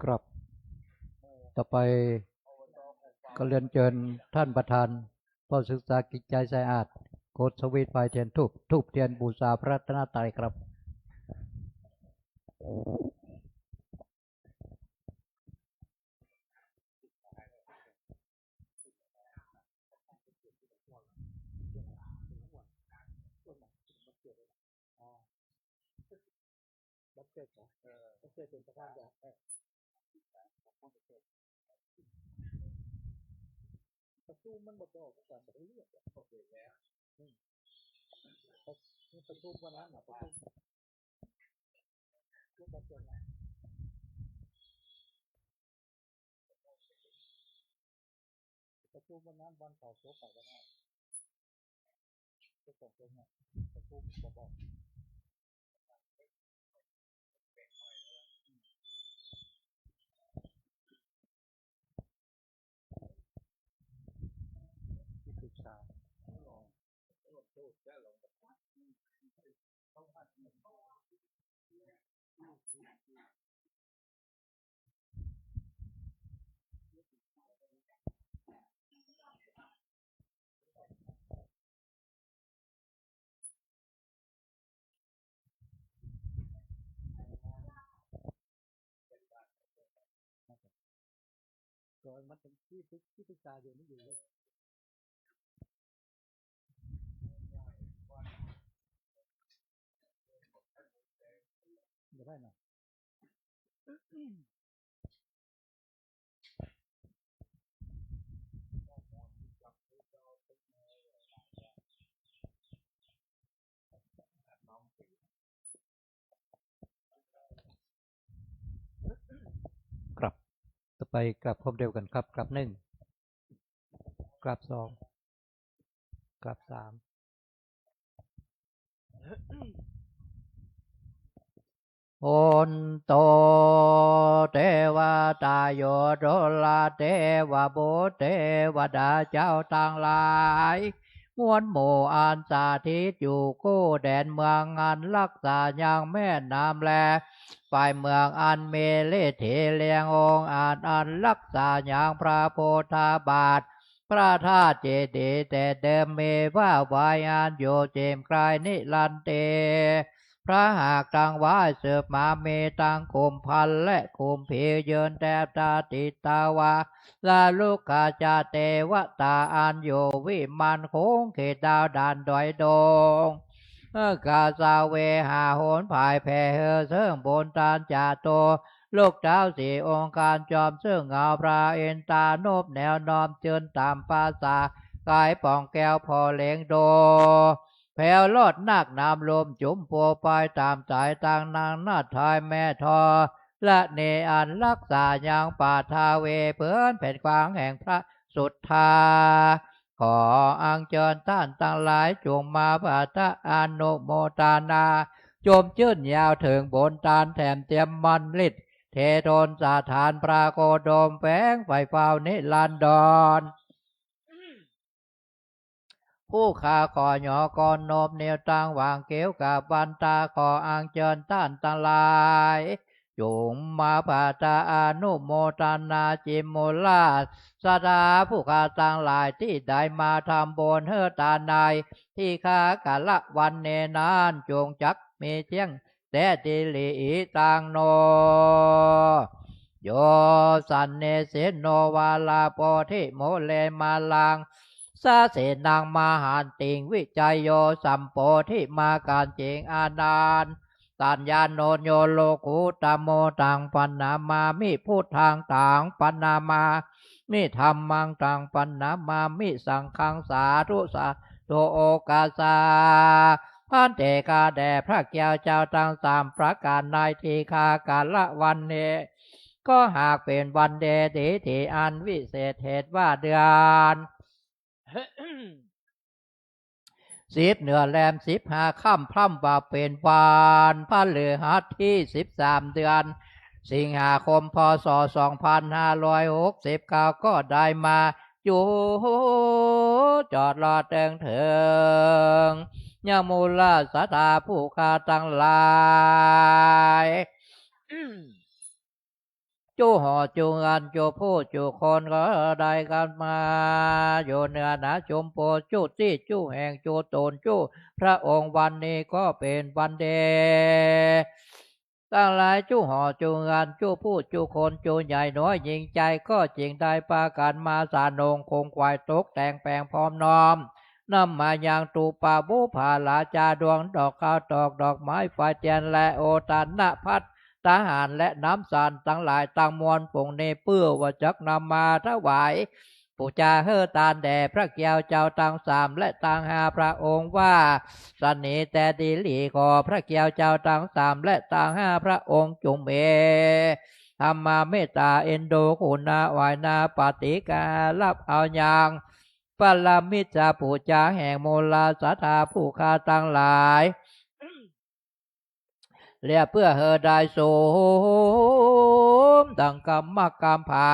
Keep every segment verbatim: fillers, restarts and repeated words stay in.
ครับ ต่อไปก็เรียนเจิญต้านประธาน เป้าศึกษากิจใจ๋สะอาด โกศวิทย์ ไฟเทียนธูป ธูปเทียนบูชาพระรัตนตรัยครับ ประชุมมันบ่บอกกัน บ่ได้เรื่องอะ อืม ประชุมวันนั้นน่ะ ประชุม ประชุมวันนั้น วันเผาศพไปวันนั้น เจ้าของศพเนี่ย ประชุมบ่บอก ที่ปรึกษา ก็มันเป็นที่ปรึก ที่ปรึกษาอยู่นี่อยู่เลย บ่ได้นะ ครับ ต่อไปกราบพร้อมเดียวกันครับ กราบหนึ่ง กราบสอง กราบสาม โหนโต เตวะตาโย โทราเทวะบุตรเทวดาเจ้าตังหลาย มวลหมู่อันสถิตอยู่กู้แดนเมืองอันฮักษายังแม่น้ำแล ฝ่ายเมืองอันมีฤทธิเลียงองค์อาจอันฮักษายังพระพุทธบาท พระธาตุเจดีย์แต่เดิมมีว่าไว้อันอยู่เจียมไกลนิรันดร์เต พระหัตถ์ตังไหว้สืบมามีตังคุมพันและคุมผียืนแทบตาติดตาวา และลุกขจาเตวตาอันอยู่วิมานคงเขตดาวด่านดอยดง เออกาสาเวหาโหนผายแผ่เฮอเซิ่งบุญตานจาโต ลูกเจ้าสี่องค์การจอมเซิ่งเงาพระอินทรานุภแนวน้อมจืนต๋ามภาษา กายป่องแก้วผ่อเหลงโด แผวลอดนักน้ำลมจุ่มปัวไปต๋ามสายตางนางนาฏไทยแม่ธรณีอันฮักษายังป่าทาเวเปื้อนแผ่นกว้างแห่งพระสุทธา ขออัญเจิญต้านตังหลายจุ่งมาพัทธะอนุโมทนา จุ่มจื้นยาวเถิงบุญตานแถมเตียมมันฤทธิ์ เทโทนสถานพระโคดมแฝงไฟฟ้าวนิรันดร ผู้ข้าขอหยอกรนบเนียวตังหว่างเกลียวกับวันตา ขออัญเจิญต้านตังหลาย จุ่งมาพัทธาอนุโมทนาจิมมูลาสถา ผู้ข้าตังหลายตี้ได้มาทำบุญเฮอตานใน ทีฆาการะวันเนนั้น จุ่งจักมีเจียง แต๊ดีหลีอีตังโน โยสันเนสิโนวาลาโปธิมูเลมาลัง สาเสนังมหันติงวิจัยโยสัมโปธิมากัญจิงอานันตัญญาโนโยโลกุตโม ตังปะนามามิ พุทธังตังปะนามามิ ธัมมังตังปะนามามิ สังฆังสาธุสาธุโอกาสา ภันเต ข้าแด่พระแก้วเจ้าตังสามประก๋านใน ทีฆาการะวันเน ก็หากเป๋นวันเดย์ดีที่อันวิเศษเหตุว่าเดือนสิบเหนือแรมสิบห้าค่ำ พร่ำว่าเป๋นวันพฤหัสตี้สิบสามเดือน สิงหาคม พ.ศ. สองพันห้าร้อยหกสิบเก้า ก็ได้มาจุจอดรอเติงเถิง ยังมูลศรัทธาผู้ข้าตังหลาย จุหอจุเฮือนจุผู้จุคนก็ได้กันมา อยู่เหนือหนาจุมโปจุตี้จุแห่งจุต๋นจุพระองค์ วันนี้ก็เป๋นวันดี ตังหลายจุหอจุเฮือนจุผู้จุคนจุใหญ่น้อยญิงจายก็จึงได้ปากั๋นมาสานงคงไขว่ตกแต่งแป๋งพร้อมน้อม นำมายังตูปะบุพาราชาดวงดอกข้าวตอกดอกไม้ไฟเตียนและโอตานนะภัตตาหารและน้ำสานตังหลายตังมวลฝูงนี้ เปื้อว่าจักนำมาถวายปู๋จาหื้อตานแด่พระเกี้ยวเจ้าตังสามและตังห้าพระองค์ วาสนีแต๊ดีหลี ขอพระเกี้ยวเจ้าตังสามและตังห้าพระองค์จุ่งเมตตาเมตต๋าเอ็นดูกุณาไหว้นาปฏิกาฮับเอายัง ปรมิจฉาปู๋จาแห่งมูลศรัทธาผู้ข้าตังหลาย และเปื้อหื้อได้สมดังกำมักกำผา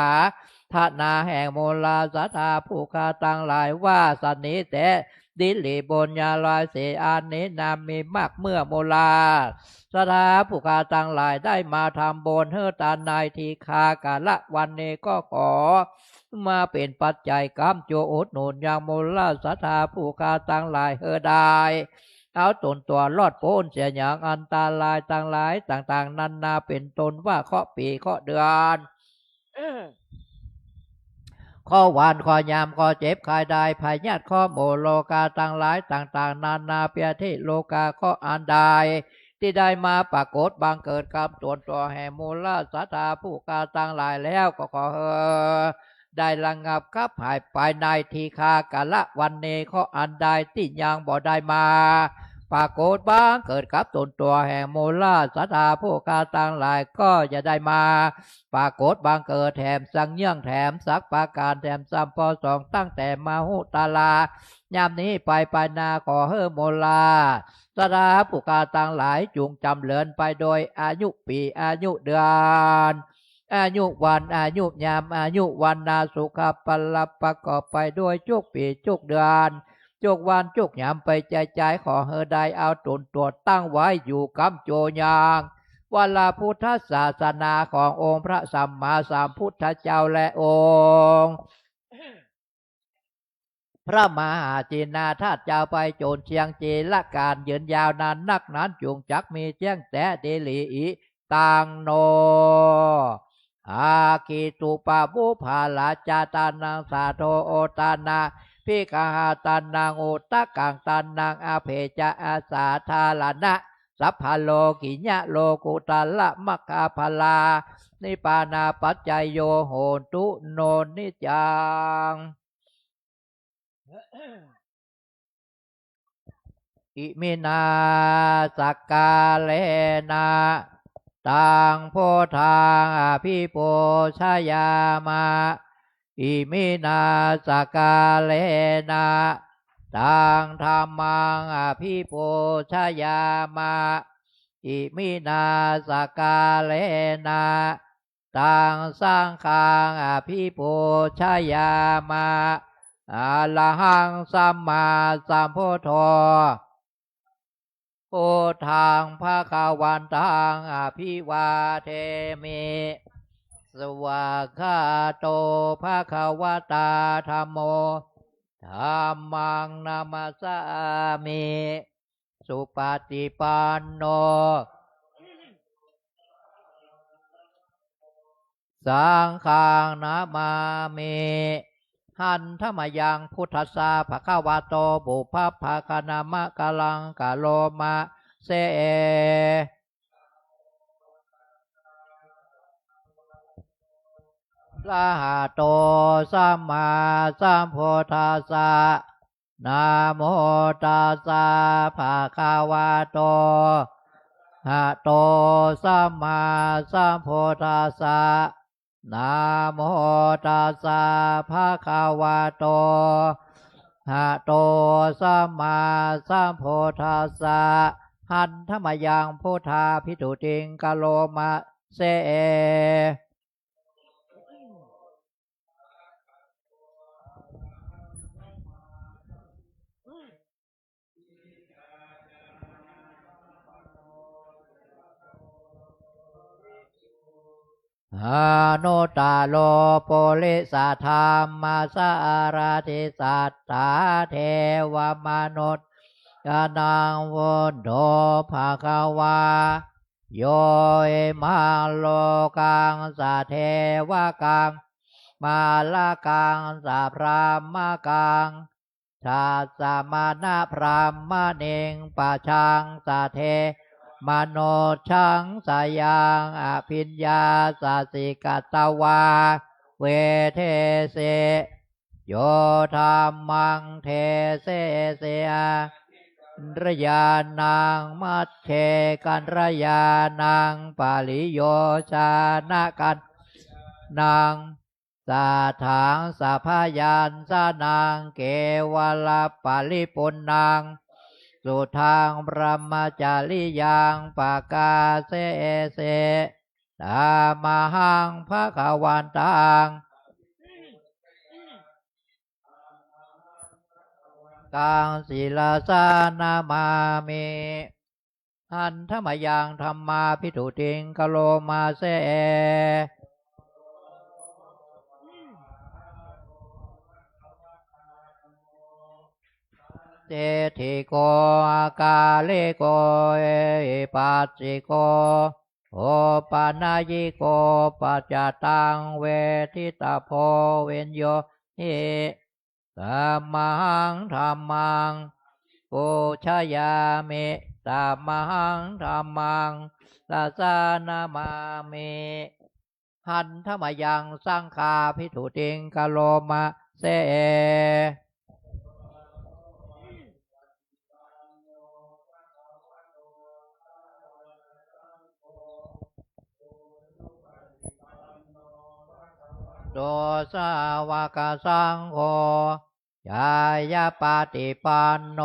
ถนาแห่งมูลศรัทธาผู้ข้าตังหลาย วาสนีแต๊ดีหลีบุญญาลอยเสอันนี้นามีมาก เมื่อมูลศรัทธาผู้ข้าตังหลายได้มาทำบุญหื้อตานในทีฆากาละวันนี้ ก็ขอ มาเป๋นปัจจัยกำจุอุดหนุนยังมูลศรัทธาผู้ข้าตังหลายหื้อได้ เอาต๋นตั๋วรอดป๊นเสียยังอันตรายตังหลายต่างๆ นานา เป๋นต้นว่าเคราะห์ปี๋เคราะห์เดือน เคราะห์วันเคราะห์ยามเคราะห์เจ็บไข้ได้พยาธิเคราะห์หมู่โรคาตังหลายต่างๆ นานา เปียธิโรคาเคราะห์อันใด ตี้ได้มาปรากฏบังเกิดกับต๋นตั๋วแห่งมูลศรัทธาผู้ข้าตังหลายแล้ว ก็ขอหื้อได้ระงับขับหายไปในทีฆากาละวันนี้ เคราะห์อันใดตี้ยังบ่ได้มาปรากฏบังเกิดกับต๋นตั๋วแห่งมูลศรัทธาผู้ข้าตังหลาย ก็อย่าได้มาปรากฏบังเกิดแถมสักเยื่องแถมสักประก๋านแถมซ้ำผ่อสอง ตั้งแต่มหุตตารายามนี้ไปไปนา ขอหื้อมูล ศรัทธาผู้ข้าตังหลายจุ่งจ๋ำเริญไปโดยอายุปี๋อายุเดือน อายุวันอายุยามอายุวรรณะสุขะพละประกอบไปโดยจุกปี๋จุกเดือนจุกวันจุกยามไปจายๆ ขอหื้อได้เอาต๋นตั๋วตั้งไว้อยู่กำโจยังวรพุทธศาสนาขององค์พระสัมมาสัมพุทธเจ้าและองค์ พระมหาจินนาธาตุเจ้าไปโจนเชียง จีรกาลยืนยาวนานนัก นั้นจุ่งจักมีเตี้ยงแต๊ดีหลี อิตังโน อาคิตุปะบุพาราชาตานังสาโทโอตานะภิกขหาตานังอุตตะกังตานังอเพจะอาสาธารณะ สัพพะโลกิยะโลกุตตะละมัคคาพลานิพพานาปัจจโยโหนตุโนนิจจัง อิมินาสักกาเลนะ ตังพุทธังอภิปูชยามะ อิมินาสักกาเลนะ ตังธัมมังอภิปูชยามะ อิมินาสักกาเลนะ ตังสังฆังอภิปูชยามะ อะระหังสัมมาสัมพุทโธ พุทธังภะคะวันตังอภิวาเทมิ สวากขาโตภะคะวะตาธัมโม ธัมมังนะมัสสามิ สุปฏิปันโน สังฆังนะมามิ หันธะมะยังพุทธัสสะภะคะวะโต ปุพพะภะคะนะมะกะลังกะโรมะเส ระหะโตสัมมาสัมพุทธัสสะ นะโมตัสสะภะคะวะโต หะโตสัมมาสัมพุทธัสสะ นะโมตัสสะภะคะวะโต หะโตสัมมาสัมพุทธัสสะ หันธะมะยังพุทธาภิตุติงกะโรมะ เส อนุตตโร ปุริสธรรมสารถิ สัตถาเทวมนุสสานัง พุทโธภะคะวา โย อิมังโลกัง สะเทวะกัง มะละกัง สะพรหมะกัง ทัสสะมะนะพรหมะเนง ปะชัง สะเท มนุสสัง สะยัง อภิญญา สะสิ กัตวา เวเทสิ โยธัมมัง เทเสสิ อาทิกัลยาณัง มัชเชกัลยาณัง ปะริโยชนะกัลยาณัง สัทธัง สะพยัญชนะ เกวะละปะริปุณณัง สุทัง บรหมจริยัง ปะกาเสสิ ตะมะหัง ภะคะวันตัง กัง ศิรสา นะมามิ หันธะมะยัง ธัมมาภิฏฐุติง กะโรมาเส เจติโก อาคาลิโก เอหิปัสสิโก โอปะนะยิโก ปัจจตัง เวทิตะโพ วิญโญหิ ตะมะหัง ธัมมัง ปูชะยามิ ตะมะหัง ธัมมัง ศิรสา นะมามิ หันธะมะยัง สังฆาภิฏฐุติง กะโรมาเส โต สาวกสังโฆ ญาณปะติปันโน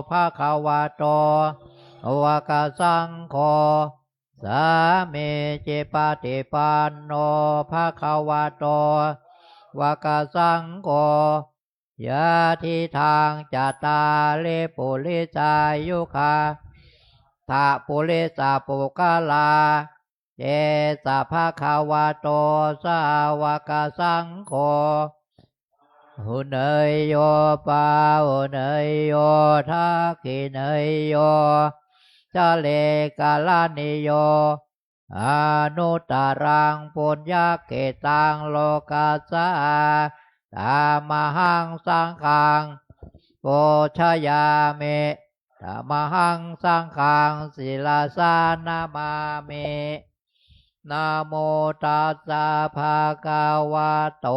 ภะคะวะโต สาวกสังโฆ สามีจิปะติปันโน ภะคะวะโต สาวกสังโฆ ยะทิทัง จัตตาริ ปุริสายุคา ทะ ปุริสะปุคคลา เอสะ ภะคะวะโต สาวกสังโฆ หุเนยโย ปาหุเนยโย ทักขิเนยโย จะเลกะละนิโย อนุตตะรัง ปุญญะเขตัง โลกัสสา ตะมะหัง สังฆัง ปูชะยามิ ตะมะหัง สังฆัง ศิรสา นะมามิ นะโมตัสสะ ภะคะวะโต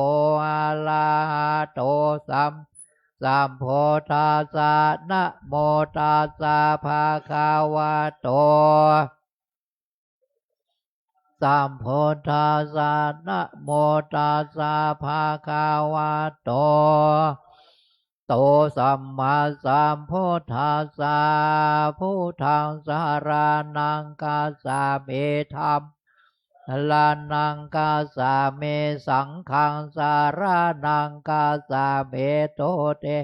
อะระหะโต สัม สัมพุทธัสสะ นะโมตัสสะ ภะคะวะโต สัมพุทธัสสะ นะโมตัสสะ ภะคะวะโต โต สัมมาสัมพุทธัสสะ พุทธัง สะระณัง คัจฉามิ ธัม สะระณัง คัจฉามิ สังฆัง สะระณัง คัจฉามิ ทุติ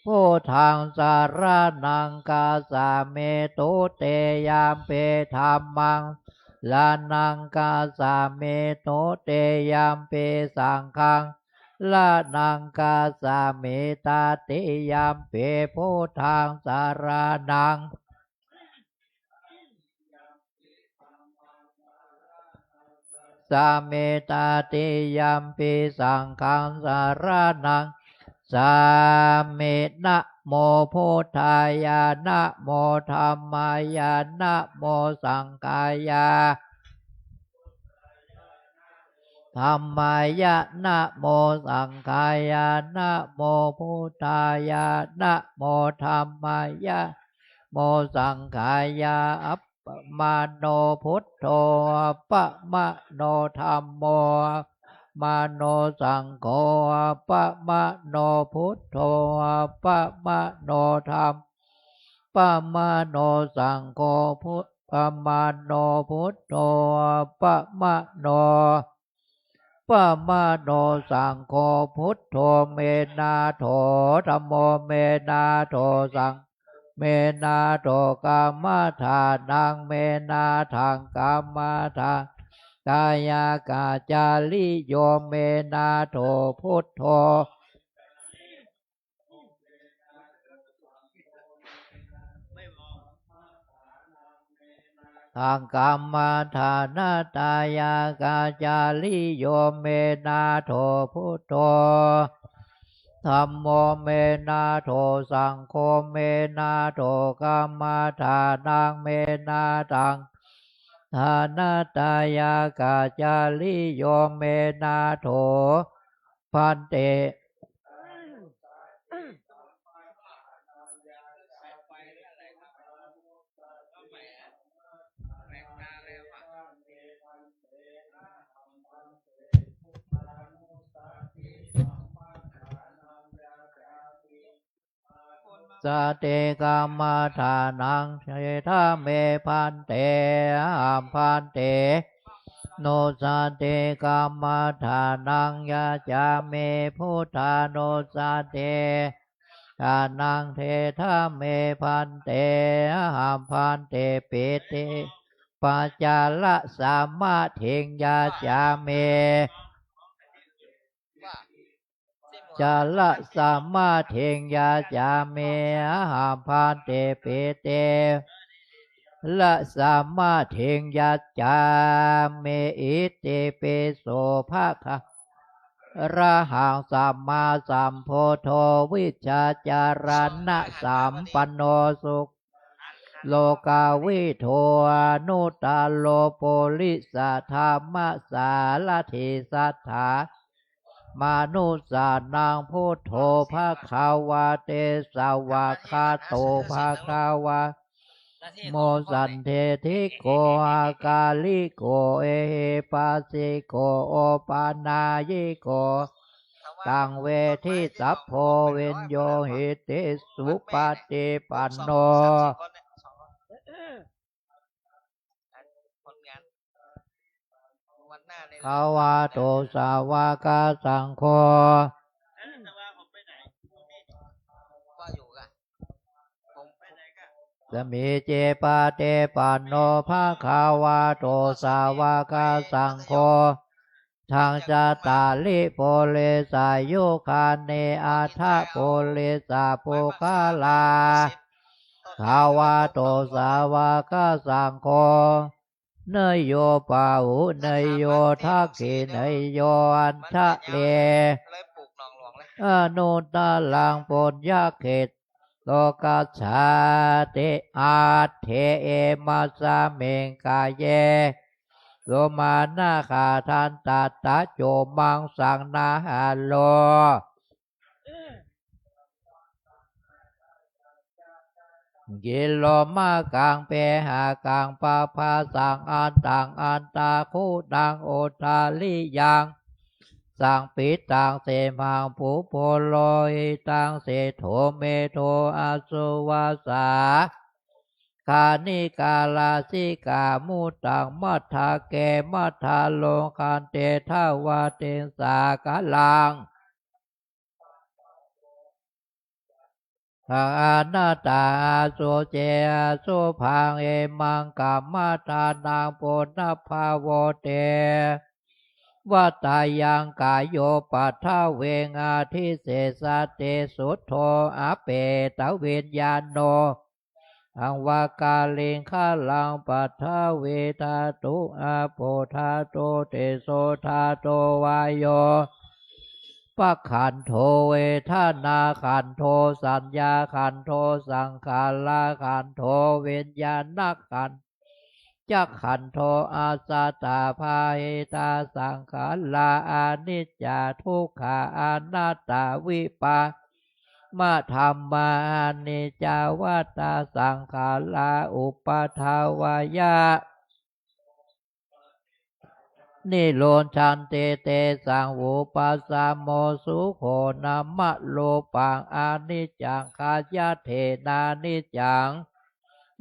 พุทธัง สะระณัง คัจฉามิ ทุติยัมปิ ธัมมัง สะระณัง คัจฉามิ ทุติยัมปิ สังฆัง สะระณัง คัจฉามิ ตติยัมปิ พุทธัง สะระณัง สะระณัง คัจฉามิ ตติยัมปิ สังฆัง สะระณัง คัจฉามิ นะโมพุทธายะ นะโมธัมมายะ นะโมสังฆายะ ธัมมายะ นะโมสังฆายะ นะโมพุทธายะ นะโมธัมมายะ โมสังฆายะ อัปปะมาโนพุทโธ อัปปะมาโนธัมโม อัปปะมาโนสังโฆ อัปปะมาโนพุทโธ อัปปะมาโนธัม อัปปะมาโนสังโฆ พุทธ ปมาโณ พุทโธ ปะมะโณ ปะมะโณ สังโฆ พุทโธ เม นาโถ ธัมโม เม นาโถ สัง เม นาโถ กัมมะฐานัง เม นาถัง กัมมะฐา ตายะ กะจาริโย เม นาโถ พุทโธ ถัง กัมมะฐานะ ตายะ กะจาริโย เม นาโถ พุทโธ ธัมโม เม นาโถ สังโฆ เม นาโถ กัมมะฐานัง เม นาถัง ฐานะ ตายะ กะจาริโย เม นาโถ ภันเต สะติ กัมมะฐานัง เทถะเม ภันเต อะหัง ภันเต โนสะติ กัมมะฐานัง ยะจามิ พุทธานุสะติ ฐานัง เทถะเม ภันเต อะหัง ภันเต ปิติ ปะจาระ สะมะถิง ยะจามิ จาระ สะมะถิง ยะจามิ อะหัง ภันเต ปิติ ระ สะมะถิง ยะจามิ อิติปิโส ภะคะ ระหัง สัมมาสัมพุทโธ วิชชาจารณะสัมปันโน สุ โลกาวิทู อนุตตะโร ปุริสะธัมมะสารถิ สัตถา มานุสสานัง พุทโธ ภะคะวะเต สะวากขาโต ภะคะวะ โม สันทิฏฐิโก อะกาลิโก เอหิปัสสิโก โอปะนายิโก ตัง เวทธิตา โพ วิญโญ หิติ สุปะติปันโน ผลงาน วันหน้าเนี่ย ภะคะวะโต สะวากขา สังโฆ ก็อยู่กะ ผม สะมีจิ ปะติปันโน ภะคะวะโต สะวากขา สังโฆ ธัง จัตตาริ ปุริสายุคานิ อัฏฐะ ปุริสะปุคคลา ภะคะวะโต สะวากขา สังโฆ เนยโย ปะหุเนยโย ทักขิเนยโย อัญชะเล อนุตตะรัง ปุญญะเขต โต คัจฉาติ อัตเถ เอมัสสะมิง กาเย โส มานะ ขัดถันตะ ตะโจ มังสัง นาหะโร กิโลมะกัง เปหะกัง ปะภาสัง อันตัง อันตะคุนัง อุทาริยัง สัมปิตัง เสหะ ปุพโพ โลหิตัง เสโถ เมโท อสุวัสสา คานิกา ลาสิกา มุตัง มัทธะเก มัทธะโล คันเต ทะวะติง สาคะลัง ตัง อนัตตา อสุจิ อสุภัง อิมัง กัมมะฐานัง ปุณณัพพะโว เต วะตายัง กาโย ปัทวิง อะทิเสสะติ สุทโธ อะเปตวิญญาโณ อังวะกาลิงคะลัง ปัทวิธาตุ อาโปธาตุ เตโสธาตุ วาโย ปะขันโธ เวทนาขันโธ สัญญาขันโธ สังขารขันโธ วิญญาณขัน จักขันโธ อัสสะตา ปะหิตา สังขารา อนิจจา ทุกขา อนัตตา วิปา มะธัมมา อนิจจา วัตตา สังขารา อุปาทาวายะ นิโรธันติ เตสัง วุปัสสะโม สุโข นะมะ รูปัง อนิจจัง ขยะเถนะ นิจจัง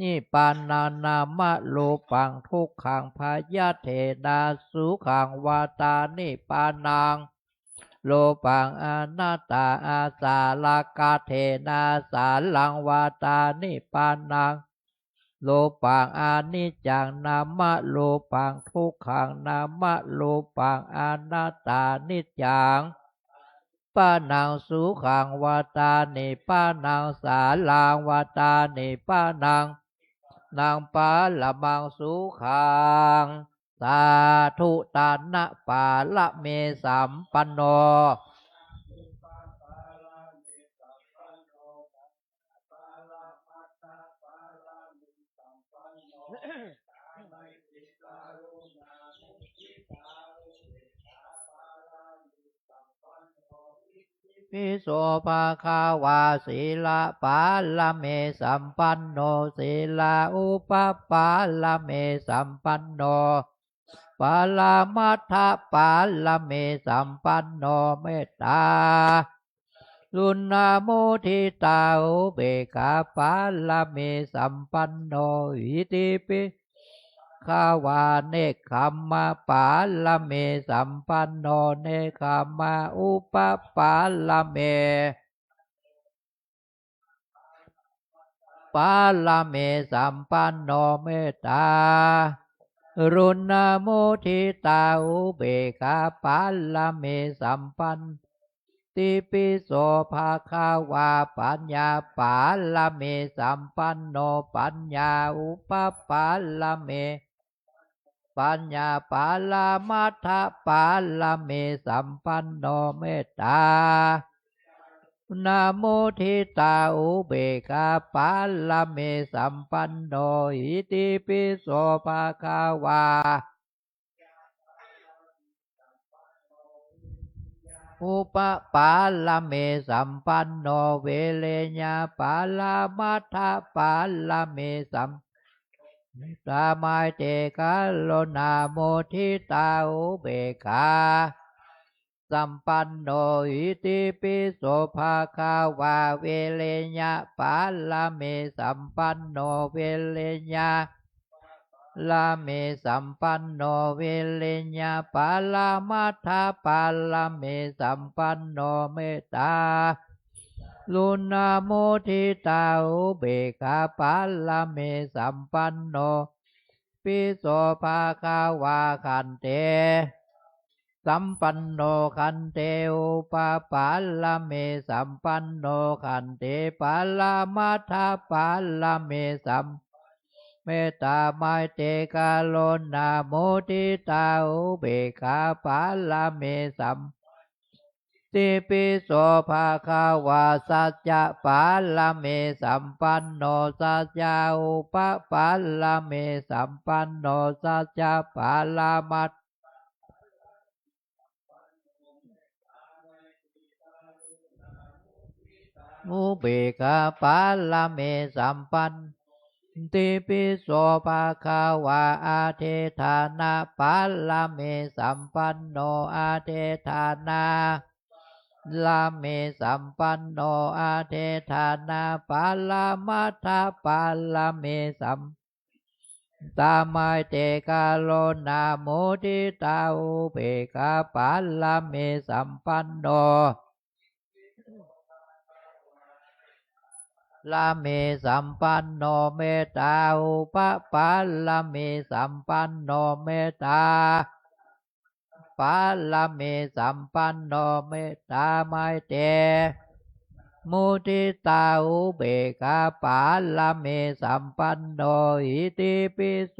นิพพานัง นามะรูปัง ทุกขัง พยัญชนะ สุขัง วาตา นิพพานัง รูปัง อนัตตา อาสาระกะเถนะ สารัง วาตา นิพพานัง รูปัง อนิจจัง นามะรูปัง ทุกขัง นามะรูปัง อนัตตา นิจจัง ปานัง สุขัง วาตา นิพพานัง สารัง วาตา นิพพานัง นัง ปะระมัง สุขัง สาธุ ตานะปะระเม สัมปันโน ปิโสภะคะวา สีละปะระเม สัมปันโน สีละอุปปะระเม สัมปันโน ปะระมัตถะปะระเม สัมปันโน เมตตา รุณา มุทิตา อุเบกขาปะระเม สัมปันโน อิติปิ คะวา เนกขัมมะปะระเม สัมปันโน เนกขัมมะอุปปะระเม ปะระเม สัมปันโน เมตตา รุณา มุทิตา อุเบกขาปะระเม สัมปัน ติปิโสภะคะวา ปัญญาปะระเม สัมปันโน ปัญญาอุปปะระเม ปัญญาปะระมัตถะปะระเม สัมปันโน เมตตา นะ มุทิตา อุเบกขาปะระเม สัมปันโน อิติปิโสภะคะวา อุปปะระเม สัมปันโน วิริยะปะระมัตถะปะระเม สัม เมตตา ไมตรี กรุณา มุทิตา อุเบกขา สัมปันโน อิติปิโสภะคะวา วิริยะปะระเม สัมปันโน วิริยะ ระเม สัมปันโน วิริยะปะระมัตถะปะระเม สัมปันโน เมตตา รุณา มุทิตา อุเบกขาปะระเม สัมปันโน ปิโสภะคะวา ขันติ สัมปันโน ขันติอุปปะระเม สัมปันโน ขันติปะระมัตถะปะระเม สัม เมตตา ไมตรี กรุณา มุทิตา อุเบกขาปะระเม สัม ติปิโสภะคะวา สัจจะปะระเม สัมปันโน สัจจะอุปปะระเม สัมปันโน สัจจะปะระมัตถะ อุเบกขาปะระเม สัมปัน ติปิโสภะคะวา อธิฏฐานะปะระเม สัมปันโน อธิฏฐานะ ระเม สัมปันโน อธิฏฐานะปะระมัตถะปะระเม สัม ตา ไมตรี กรุณา มุทิตา อุเบกขาปะระเม สัมปันโน ระเม สัมปันโน เมตตา อุปปะระเม สัมปันโน เมตตา ปะระเม สัมปันโน เมตตา ไมตรี มุทิตา อุเบกขาปะระเม สัมปันโน อิติปิโส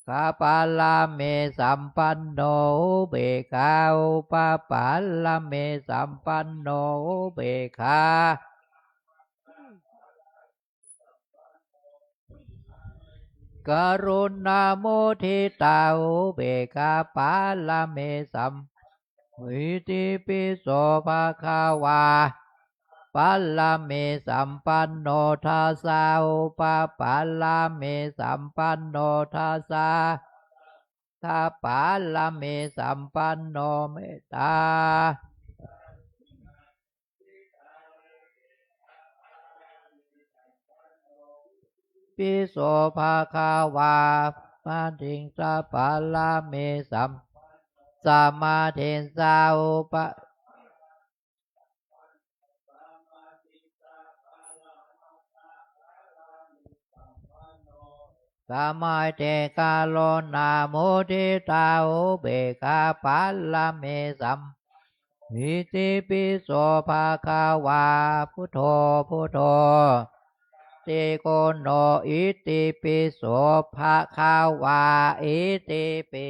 ขาปะระเม สัมปันโน อุเบกขา อุปปะระเม สัมปันโน อุเบกขา กรุณา มุทิตา อุเบกขาปะระเม สัม อิติปิโสภะคะวา ปะระเม สัมปันโน ทัสสะ อุปปะระเม สัมปันโน ทัสสะ ทะปะระเม สัมปันโน เมตตา ปิโสภะคะวา ปะทิงสะปะระเม สัมมาทิสสาอุปะ สะมัยเต กรุณา มุทิตา อุเบกขา ปะระเม สัม อิติปิโสภะคะวา พุทโธ พุทโธ ติโกโน อิติปิโสภะคะวา อิติปิ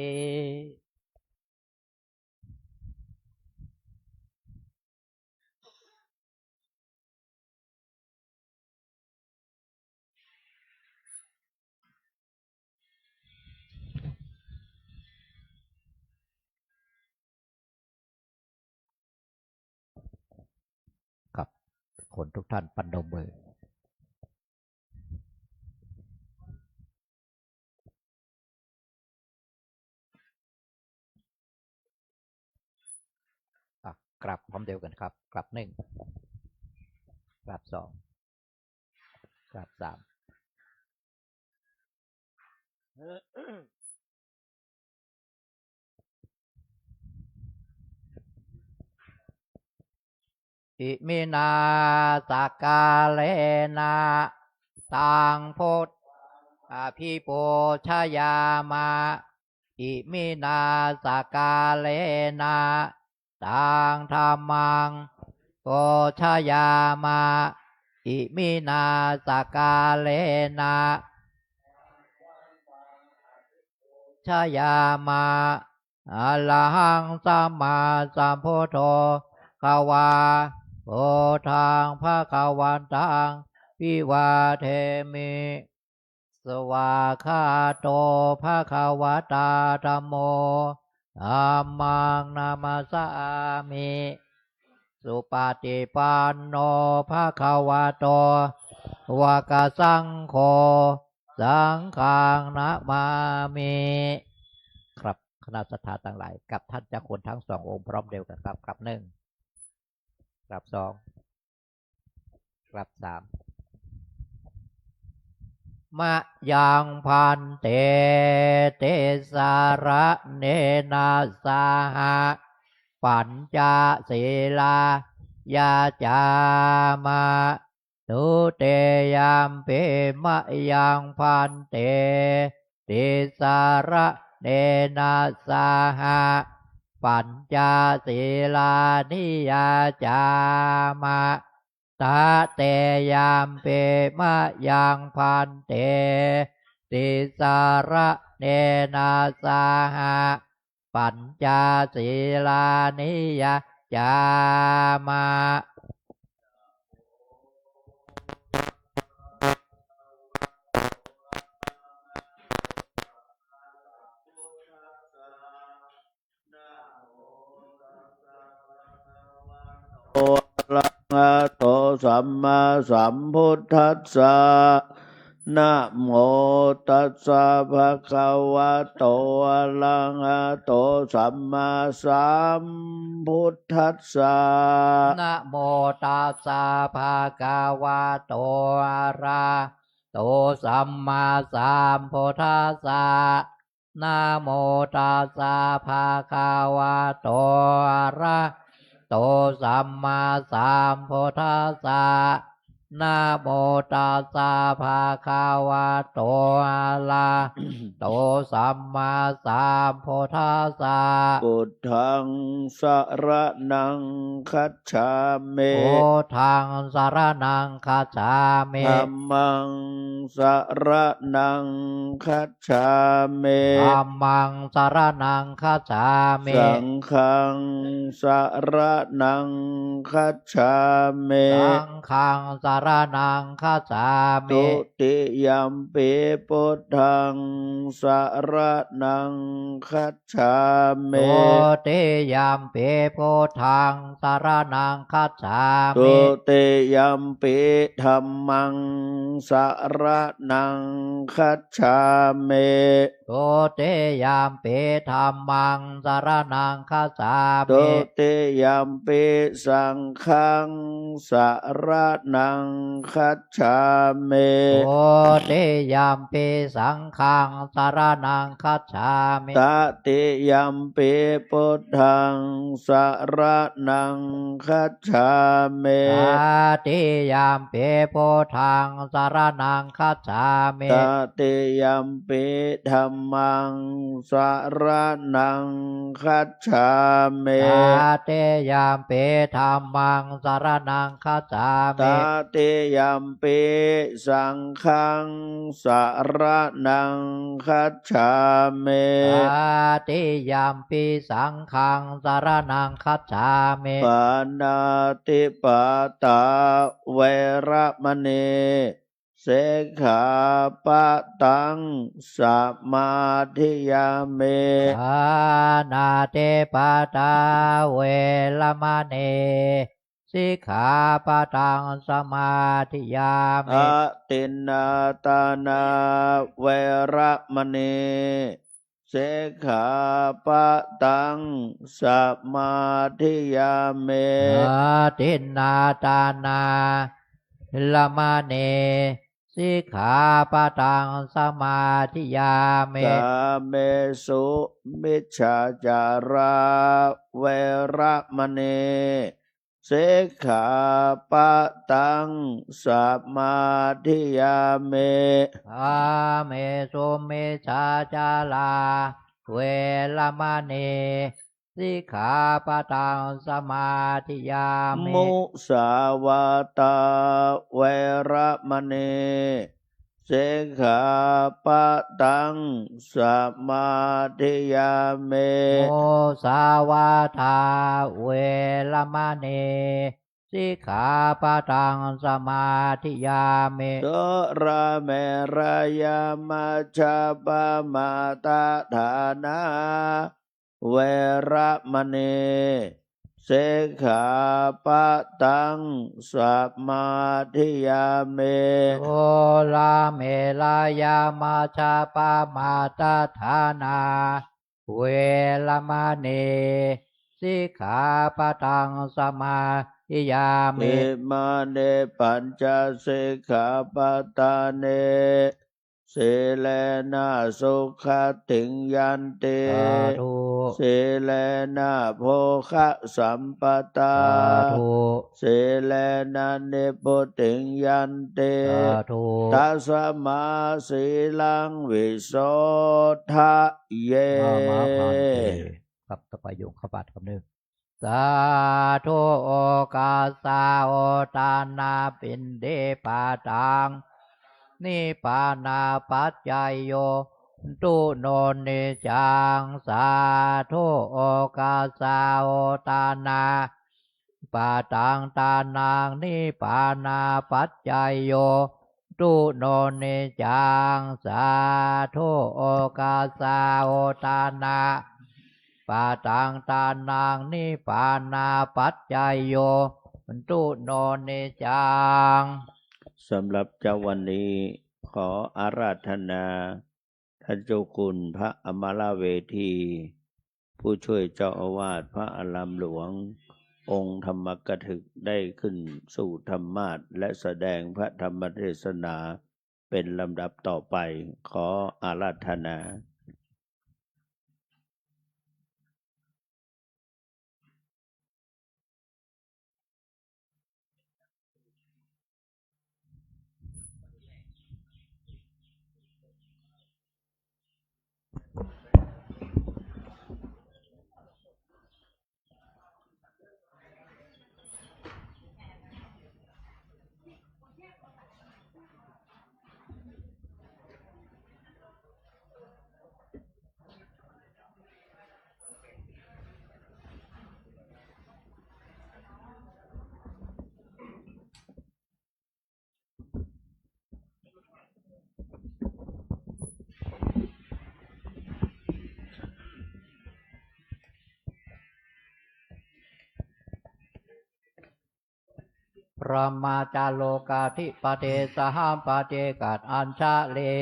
ครับ คนทุกท่านประนมมือ อ่ะ กราบพร้อมเดียวกันครับ กราบหนึ่ง กราบสอง กราบสาม อิมินา สักกาเลนะ ตัง พุทธัง อภิปูชยามะ อิมินา สักกาเลนะ ตัง ธัมมัง ปูชยามะ อิมินา สักกาเลนะ ชยามะ อะระหัง สัมมาสัมพุทโธ ภะคะวา พุทธัง ภะคะวันตัง อภิวาเทมิ สวากขาโต ภะคะวะตา ธัมโม ธัมมัง นะมัสสามิ สุปะติปันโน ภะคะวะโต สาวกสังโฆ สังฆัง นะมามิ ครับ คณะศรัทธาตังหลาย กับท่านเจ้าคุณทั้งสององค์พร้อมเดียวกันครับ กราบหนึ่ง กราบสอง กราบสาม มะยัง ภันเต ติสสะระเณนะ สะหะ ปัญจสีลานะ ยะจามะ ทุติยัมปิ มะยัง ภันเต ติสสะระเณนะ สะหะ ปัญจสีลานะ ยะจามะ ตะติยัมปิ มะยัง ภันเต ติสสะระเณนะ สะหะ ปัญจสีลานะ ยะจามะ โต อะระหะโต สัมมาสัมพุทธัสสะ นะโมตัสสะ ภะคะวะโต อะระหะโต สัมมาสัมพุทธัสสะ นะโมตัสสะ ภะคะวะโต อะระหะโต สัมมาสัมพุทธัสสะ นะโมตัสสะ ภะคะวะโต อะระหะโต สัมมาสัมพุทธัสสะ นะโมตัสสะ ภะคะวะโต อะระหะโต สัมมาสัมพุทธัสสะ พุทธัง สะระณัง คัจฉามิ พุทธัง สะระณัง คัจฉามิ ธัมมัง สะระณัง คัจฉามิ ธัมมัง สะระณัง คัจฉามิ สังฆัง สะระณัง คัจฉามิ สังฆัง สะระณัง คัจฉามิ ทุติยัมปิ พุทธัง สะระณัง คัจฉามิ ทุติยัมปิ พุทธัง สะระณัง คัจฉามิ ทุติยัมปิ ธัมมัง สะระณัง คัจฉามิ ทุติยัมปิ ธัมมัง สะระณัง คัจฉามิ ทุติยัมปิ สังฆัง สะระณัง gacchāmi. Dutiyampi saṅghaṃ saraṇaṃ gacchāmi. Tatiyampi buddhaṃ saraṇaṃ gacchāmi. Tatiyampi buddhaṃ saraṇaṃ gacchāmi. Tatiyampi dhammaṃ saraṇaṃ gacchāmi. Tatiyampi dhammaṃ saraṇaṃ gacchāmi. Tatiyampi saṅghaṃ saraṇaṃ gacchāmi. Tatiyampi saṅghaṃ saraṇaṃ gacchāmi. Pāṇātipātā veramaṇī sikkhāpadaṃ samādiyāmi. Pāṇātipātā veramaṇī sikkhāpadaṃ samādiyāmi. Adinnādānā veramaṇī sikkhāpadaṃ samādiyāmi. Adinnādānā veramaṇī sikkhāpadaṃ samādiyāmi. Kāmesu micchācārā veramaṇī sikkhāpadaṃ samādiyāmi. Kāmesu micchācārā veramaṇī sikkhāpadaṃ samādiyāmi. Musāvādā veramaṇī sikkhāpadaṃ samādiyāmi. Musāvādā veramaṇī sikkhāpadaṃ samādiyāmi. Surāmerayamajjapamādaṭṭhānā veramaṇī sikkhāpadaṃ samādiyāmi. Surāmerayamajjapamādaṭṭhānā veramaṇī sikkhāpadaṃ samādiyāmi. Imāni pañca sikkhāpadāni. Sīlena sugatiṃ yanti. Sādhu. Sīlena bhogasampadā. Sādhu. Sīlena nibbutiṃ yanti. Sādhu. Tasmā sīlaṃ visodhaye. อามา ภันเต ครับ ต่อไปโยมเข้าบาตรคำหนึ่ง Sādhu. Okāsa uttānapiṇḍipātaṃ nibbānapaccayo hotu no niccaṃ. Sādhu. Okāsa uttānapiṇḍipātaṃ tānaṃ nibbānapaccayo hotu no niccaṃ. Sādhu. Okāsa uttānapiṇḍipātaṃ tānaṃ nibbānapaccayo hotu no niccaṃ. สำหรับเช้าวันนี้ ขออาราธนา ท่านเจ้าคุณพระอมรเวที ผู้ช่วยเจ้าอาวาสพระอารามหลวง องค์ธรรมกถึก ได้ขึ้นสู่ธรรมาสน์ และแสดงพระธรรมเทศนาเป็นลำดับต่อไป ขออาราธนา Brahmajjhālokādhipatī saha paṭikkhaṇḍañjalī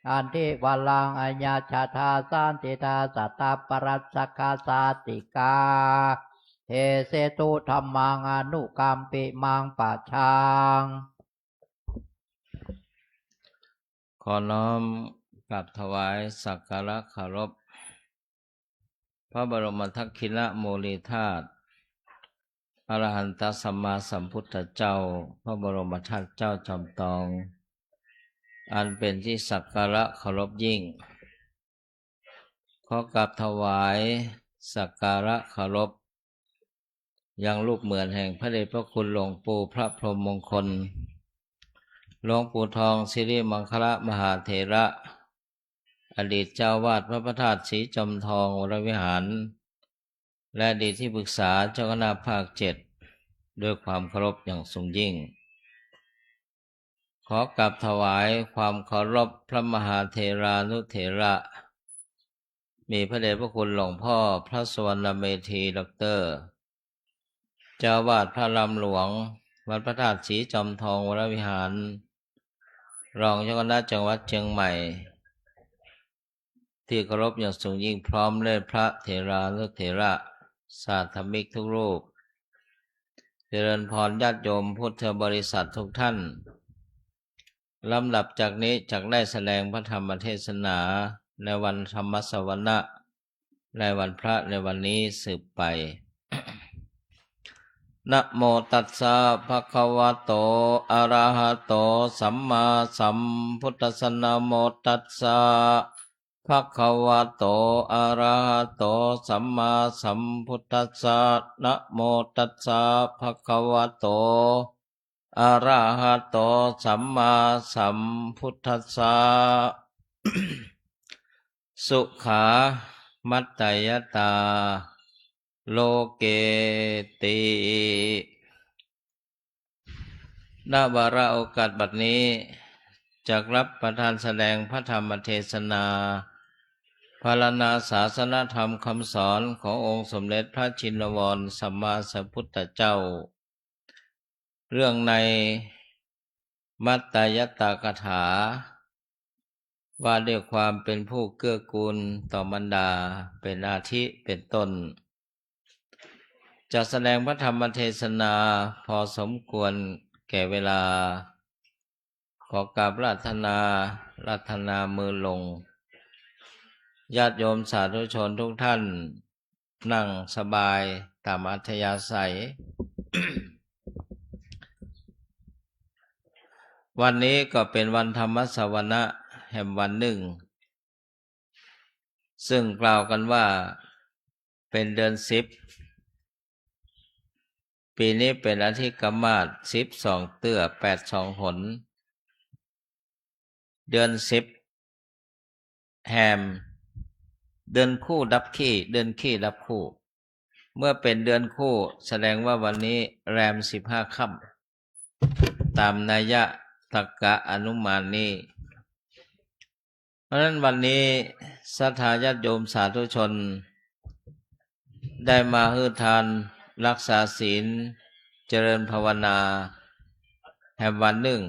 nandivaḍḍhanaṃ ayyaṃ jātā santidā sattappārisajjikā sādāsikā เทเสตุ ธัมมัง อนุกัมปิมัง ปัจฉัง ขอน้อมกราบถวายสักการะเคารพ พระบรมทักขิณโมลีธาตุ อรหันตสัมมาสัมพุทธเจ้า พระบรมธาตุเจ้าจอมทอง อันเป็นที่สักการะเคารพยิ่ง ขอกราบถวายสักการะเคารพ ยังลูกเหมือนแห่งพระเดชพระคุณหลวงปู่พระพรหมมงคล หลวงปู่ทองสิริมังคละมหาเถระ อดีตเจ้าอาวาสวัดพระธาตุศรีจอมทองวรวิหาร และอดีตที่ปรึกษาเจ้าคณะภาคเจ็ด ด้วยความเคารพอย่างสูงยิ่ง ขอกราบถวายความเคารพพระมหาเถรานุเถระ มีพระเดชพระคุณหลวงพ่อพระสุวรรณเมธี ด็อกเตอร์ เจ้าอาวาสพระอารามหลวง วัดพระธาตุศรีจอมทองวรวิหาร รองเจ้าคณะจังหวัดเชียงใหม่ ที่เคารพอย่างสูงยิ่ง พร้อมด้วยพระเถรานุเถระ สาธมิกทุกรูป เจริญพรญาติโยมพุทธบริษัททุกท่าน ลำดับจากนี้จักได้แสดงพระธรรมเทศนาในวันธรรมสวนะ ในวันพระในวันนี้สืบไป นะโมตัสสะ ภะคะวะโต อะระหะโต สัมมาสัมพุทธัสสะ นะโมตัสสะ ภะคะวะโต อะระหะโต สัมมาสัมพุทธัสสะ นะโมตัสสะ ภะคะวะโต อะระหะโต สัมมาสัมพุทธัสสะ สุขามัตตยตา โลเกติ ณ วาระโอกาสบัดนี้ จักรับประทานแสดงพระธรรมเทศนา พรรณนาศาสนธรรมคำสอนขององค์สมเด็จพระชินวรสัมมาสัมพุทธเจ้า เรื่องในมัตตยตากถา ว่าด้วยความเป็นผู้เกื้อกูลต่อมารดา เป็นอาทิเป็นต้น จะแสดงพระธรรมเทศนาพอสมควรแก่เวลา ขอกราบอาราธนา อาราธนามือลง ญาติโยมสาธุชนทุกท่าน นั่งสบายต๋ามอัธยาศัย วันนี้ก็เป๋นวันธรรมสวนะแหมวันนึ่ง ซึ่งกล่าวกั๋นว่าเป๋นเดือนสิบ ปี๋นี้เป๋นอธิกมาสสิบสองเตื้อ แปดสองหน เดือนสิบแหม เดือนคู่ดับขี้ เดือนขี้ดับคู่ เมื่อเป๋นเดือนคู่ แสดงว่าวันนี้แรมสิบห้าค่ำ ต๋ามนัยยะตักกะอนุมานนี้ เพราะฉะนั้นวันนี้ศรัทธาญาติโยมสาธุชน ได้มาหื้อทานรักษาศีลเจริญภาวนาแหมวันนึ่ง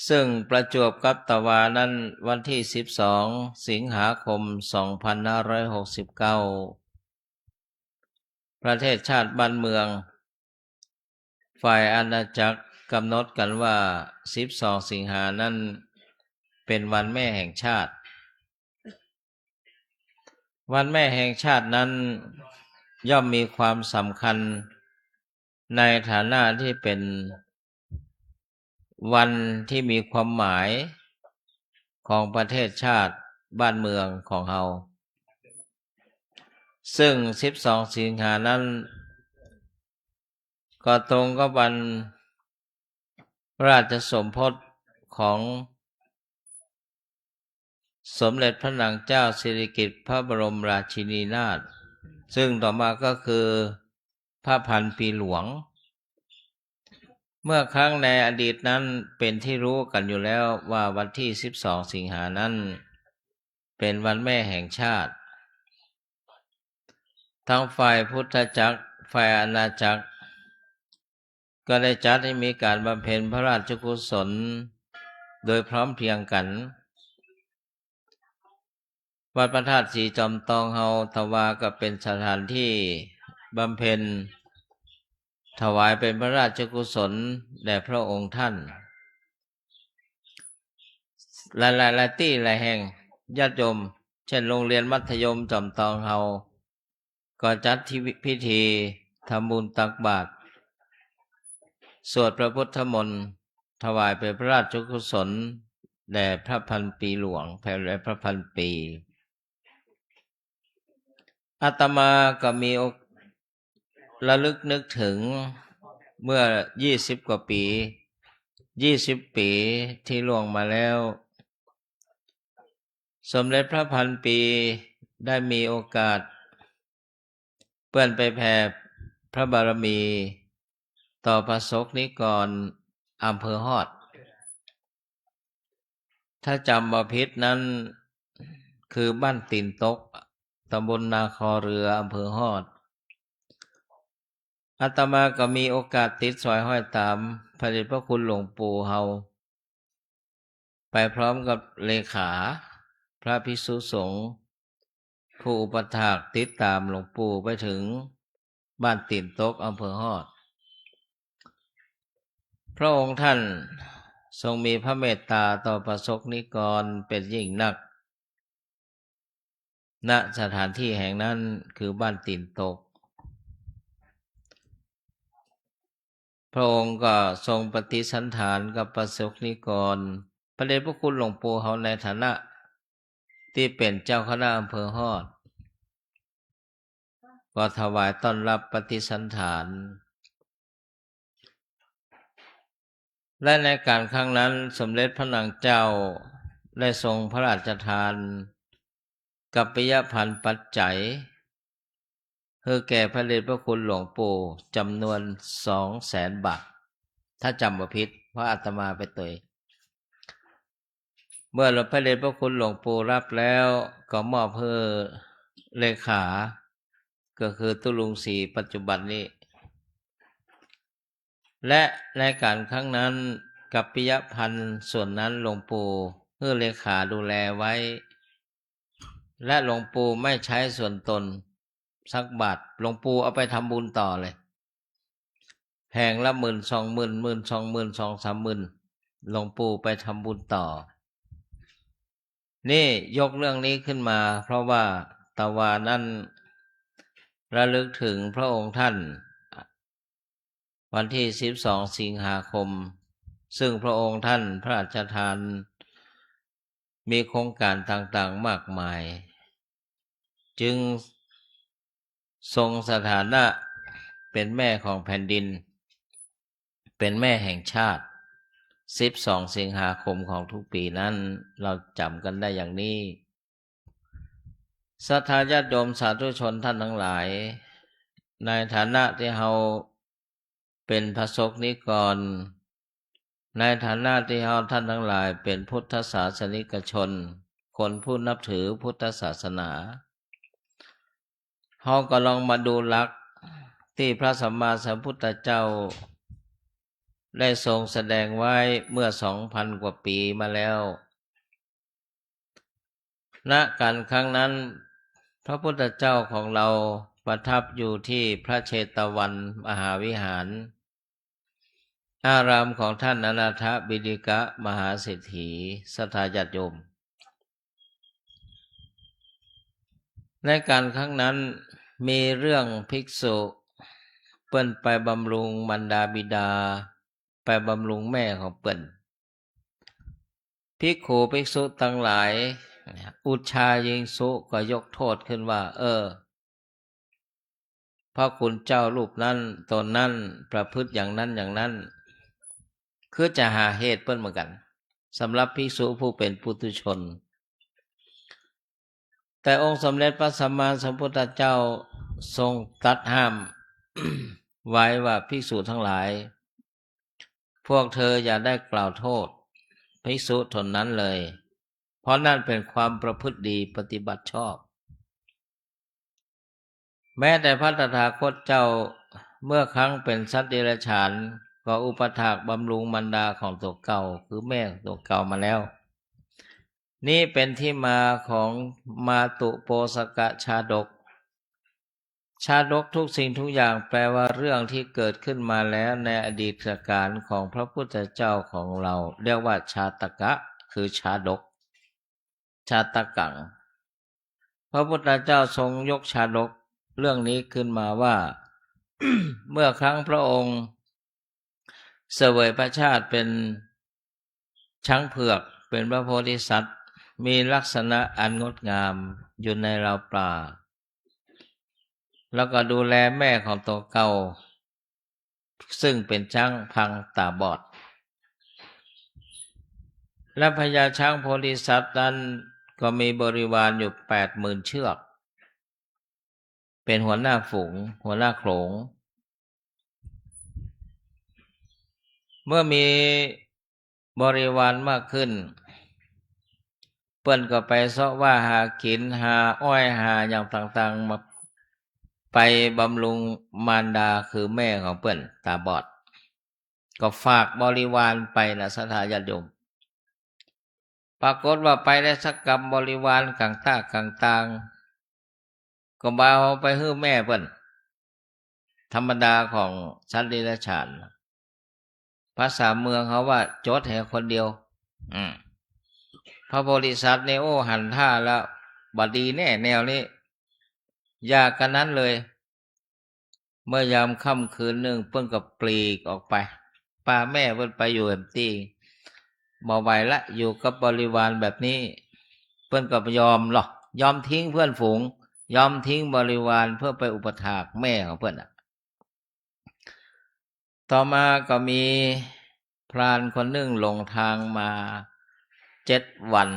ซึ่งประจวบกับตะวานั้นวันตี้สิบสองสิงหาคมสองพันห้าร้อยหกสิบเก้า ประเทศชาติบ้านเมือง ฝ่ายอาณาจักรกำหนดกั๋นว่าสิบสองสิงหานั้นเป๋นวันแม่แห่งชาติ วันแม่แห่งชาตินั้นย่อมมีความสำคัญในฐานะตี้เป๋นวันตี้มีความหมายของประเทศชาติบ้านเมืองของเฮา ซึ่งสิบสองสิงหานั้น ก็ตรงกับวันพระราชสมภพของสมเด็จพระนางเจ้าสิริกิติ์พระบรมราชินีนาถ ซึ่งต่อมาก็คือพระพันปีหลวง เมื่อครั้งในอดีตนั้นเป๋นตี้ฮู้กั๋นอยู่แล้วว่าวันตี้สิบสองสิงหานั้นเป๋นวันแม่แห่งชาติ ทั้งฝ่ายพุทธจักร ฝ่ายอาณาจักร ก็ได้จัดให้มีก๋านบำเพ็ญพระราชกุศลโดยพร้อมเพรียงกั๋น วัดพระธาตุสีจอมตองเฮา ตะวาก็เป๋นสถานตี้บำเพ็ญถวายเป๋นพระราชกุศลแด่พระองค์ท่าน หลายๆ หลายตี้หลายแห่ง ญาติโยม เจ้นโรงเฮียนมัธยมจอมตองเฮา ก็จัดตี้พิธีทำบุญตักบาตร สวดพระพุทธมนต์ ถวายเป๋นพระราชกุศลแด่พระพันปีหลวง แผ่แด่พระพันปี อาตมาก็มีโอ- ระลึกนึกถึงเมื่อยี่สิบกว่าปี๋ ยี่สิบปี๋ตี้ล่วงมาแล้ว สมเด็จพระพันปีได้มีโอกาสเปื้อนไปแผ่พระบารมีต่อประสบนิกรอำเภอฮอด ถ้าจ๋ำบ่ผิดนั้น คือบ้านตี๋นตก ตำบลนาคอเรือ อำเภอฮอด อาตมาก็มีโอกาสติดสอยห้อยต๋ามพระเดชพระคุณหลวงปู่เฮา ไปพร้อมกับเลขา พระภิกษุสงฆ์ ผู้อุปัฏฐากติดต๋ามหลวงปู่ไปเถิงบ้านตี๋นตก อำเภอฮอด พระองค์ท่านทรงมีพระเมตต๋าต่อประสบนิกรเป๋นยิ่งนัก ณ สถานตี้แห่งนั้นคือบ้านตี๋นตก พระองค์ก็ทรงปฏิสันถานกับประสบนิกร พระเดชพระคุณหลวงปู่เฮาในฐานะตี้เป๋นเจ้าคณะอำเภอฮอด ก็ถวายต้อนรับปฏิสันถาน และในก๋านครั้งนั้นสมเด็จพระนางเจ้าได้ทรงพระราชทานกัปปิยภัณฑ์ปัจจัยหื้อแก่พระเดชพระคุณหลวงปู่จ๋ำนวนสองแสนบาท ถ้าจ๋ำบ่ผิด เพราะอาตมาไปตวย เมื่อพระเดชพระคุณหลวงปู่รับแล้วก็มอบหื้อเลขา ก็คือตุ๊ลุงศรีปัจจุบันนี้ และในก๋านครั้งนั้นกัปปิยภัณฑ์ส่วนนั้นหลวงปู่หื้อเลขาดูแลไว้ และหลวงปู่ไม่ใช้ส่วนตนสักบาท หลวงปู่เอาไปทำบุญต่อเลย แผงละหมื่นสองหมื่น หมื่นสองหมื่น สองสามหมื่น หลวงปู่ไปทำบุญต่อ นี่ยกเรื่องนี้ขึ้นมา เพราะว่าตะวานั้นระลึกถึงพระองค์ท่าน วันตี้สิบสองสิงหาคม ซึ่งพระองค์ท่านพระราชทานมีโครงก๋านต่างๆ มากมาย จึงทรงสถานะเป๋นแม่ของแผ่นดิน เป๋นแม่แห่งชาติ สิบสองสิงหาคมของทุกปี๋นั้น เราจ๋ำกั๋นได้อย่างนี้ ศรัทธาญาติโยมสาธุชนท่านทั้งหลาย ในฐานะตี้เฮาเป๋นพระสงฆ์นิกร ในฐานะตี้เฮาท่านทั้งหลายเป๋นพุทธศาสนิกชน คนผู้นับถือพุทธศาสนา เฮาก็ลองมาดูหลักตี้พระสัมมาสัมพุทธเจ้าได้ทรงแสดงไว้เมื่อสองพันกว่าปี๋มาแล้ว ณ ก๋านครั้งนั้น พระพุทธเจ้าของเราประทับอยู่ตี้พระเชตวันมหาวิหาร อารามของท่านอนาถปิณฑิกะมหาเศรษฐี ศรัทธาญาติโยม ในก๋านครั้งนั้นมีเรื่องภิกษุเปิ้นไปบำรุงมารดาบิดา ไปบำรุงแม่ของเปิ้น ภิกขุภิกษุตังหลาย อุชฌายิงสุ ก็ยกโต้ษขึ้นว่า เออ พระคุณเจ้ารูปนั้นต๋นนั้นประพฤติอย่างนั้นอย่างนั้น คือจะหาเหตุเปิ้นเหมือนกั๋น สำหรับภิกษุผู้เป๋นปุถุชน แต่องค์สมเด็จพระสัมมาสัมพุทธเจ้าทรงตรัสห้ามไว้ว่า ภิกษุทั้งหลาย พวกเธออย่าได้กล่าวโต้ษภิกษุต๋นนั้นเลย เพราะนั่นเป๋นความประพฤติดีปฏิบัติชอบ แม้แต่พระตถาคตเจ้าเมื่อครั้งเป๋นสัตว์เดรัจฉาน ก็อุปัฏฐากบำรุงมารดาของตั๋วเก่า คือแม่ตั๋วเก่ามาแล้ว นี้เป๋นตี้มาของมาตุโปสกชาดก ชาดกทุกสิ่งทุกอย่างแปลว่าเรื่องที่เกิดขึ้นมาแล้วในอดีตกาลของพระพุทธเจ้าของเรา เรียกว่าชาตกะ คือชาดก ชาตกัง พระพุทธเจ้าทรงยกชาดกเรื่องนี้ขึ้นมาว่า เมื่อครั้งพระองค์เสวยพระชาติเป็นช้างเผือก เป็นพระโพธิสัตว์ มีลักษณะอันงดงามอยู่ในราวป่า แล้วก็ดูแลแม่ของตัวเก่า ซึ่งเป๋นช้างพังต๋าบอด และพญาช้างโพธิสัตว์นั้นก็มีบริวารอยู่แปดหมื่นเชือก เป๋นหัวหน้าฝูง หัวหน้าโขลง เมื่อมีบริวารมากขึ้น เปิ้นก็ไปเซาะว่าหากิ๋น หาอ้อย หาอย่างต่างๆ มาไปบำรุงมารดา คือแม่ของเปิ้นต๋าบอด ก็ฝากบริวารไปนะ ศรัทธาญาติโยม ปรากฏว่าไปได้สักกำ บริวารก๋างต้ากก๋างตาง ก็บ่เอาไปหื้อแม่เปิ้น ธรรมดาของสัตว์เดรัจฉาน ภาษาเมืองเขาว่าจดแหคนเดียว อืม พระโพธิสัตว์นี่ โอ้ หันท่าแล้ว บ่ดีแน่แนวนี้ อย่ากะนั้นเลย เมื่อยามค่ำคืนนึ่ง เปิ้นก็ปลีกออกไป ปาแม่เปิ้นไปอยู่แหมตี้ บ่ไหวละ อยู่กับบริวารแบบนี้ เปิ้นก็ยอมลอ ยอมทิ้งเพื่อนฝูง ยอมทิ้งบริวารเพื่อไปอุปัฏฐากแม่ของเปิ้นน่ะ ต่อมาก็มีพรานคนนึ่งหลงทางมาเจ็ดวัน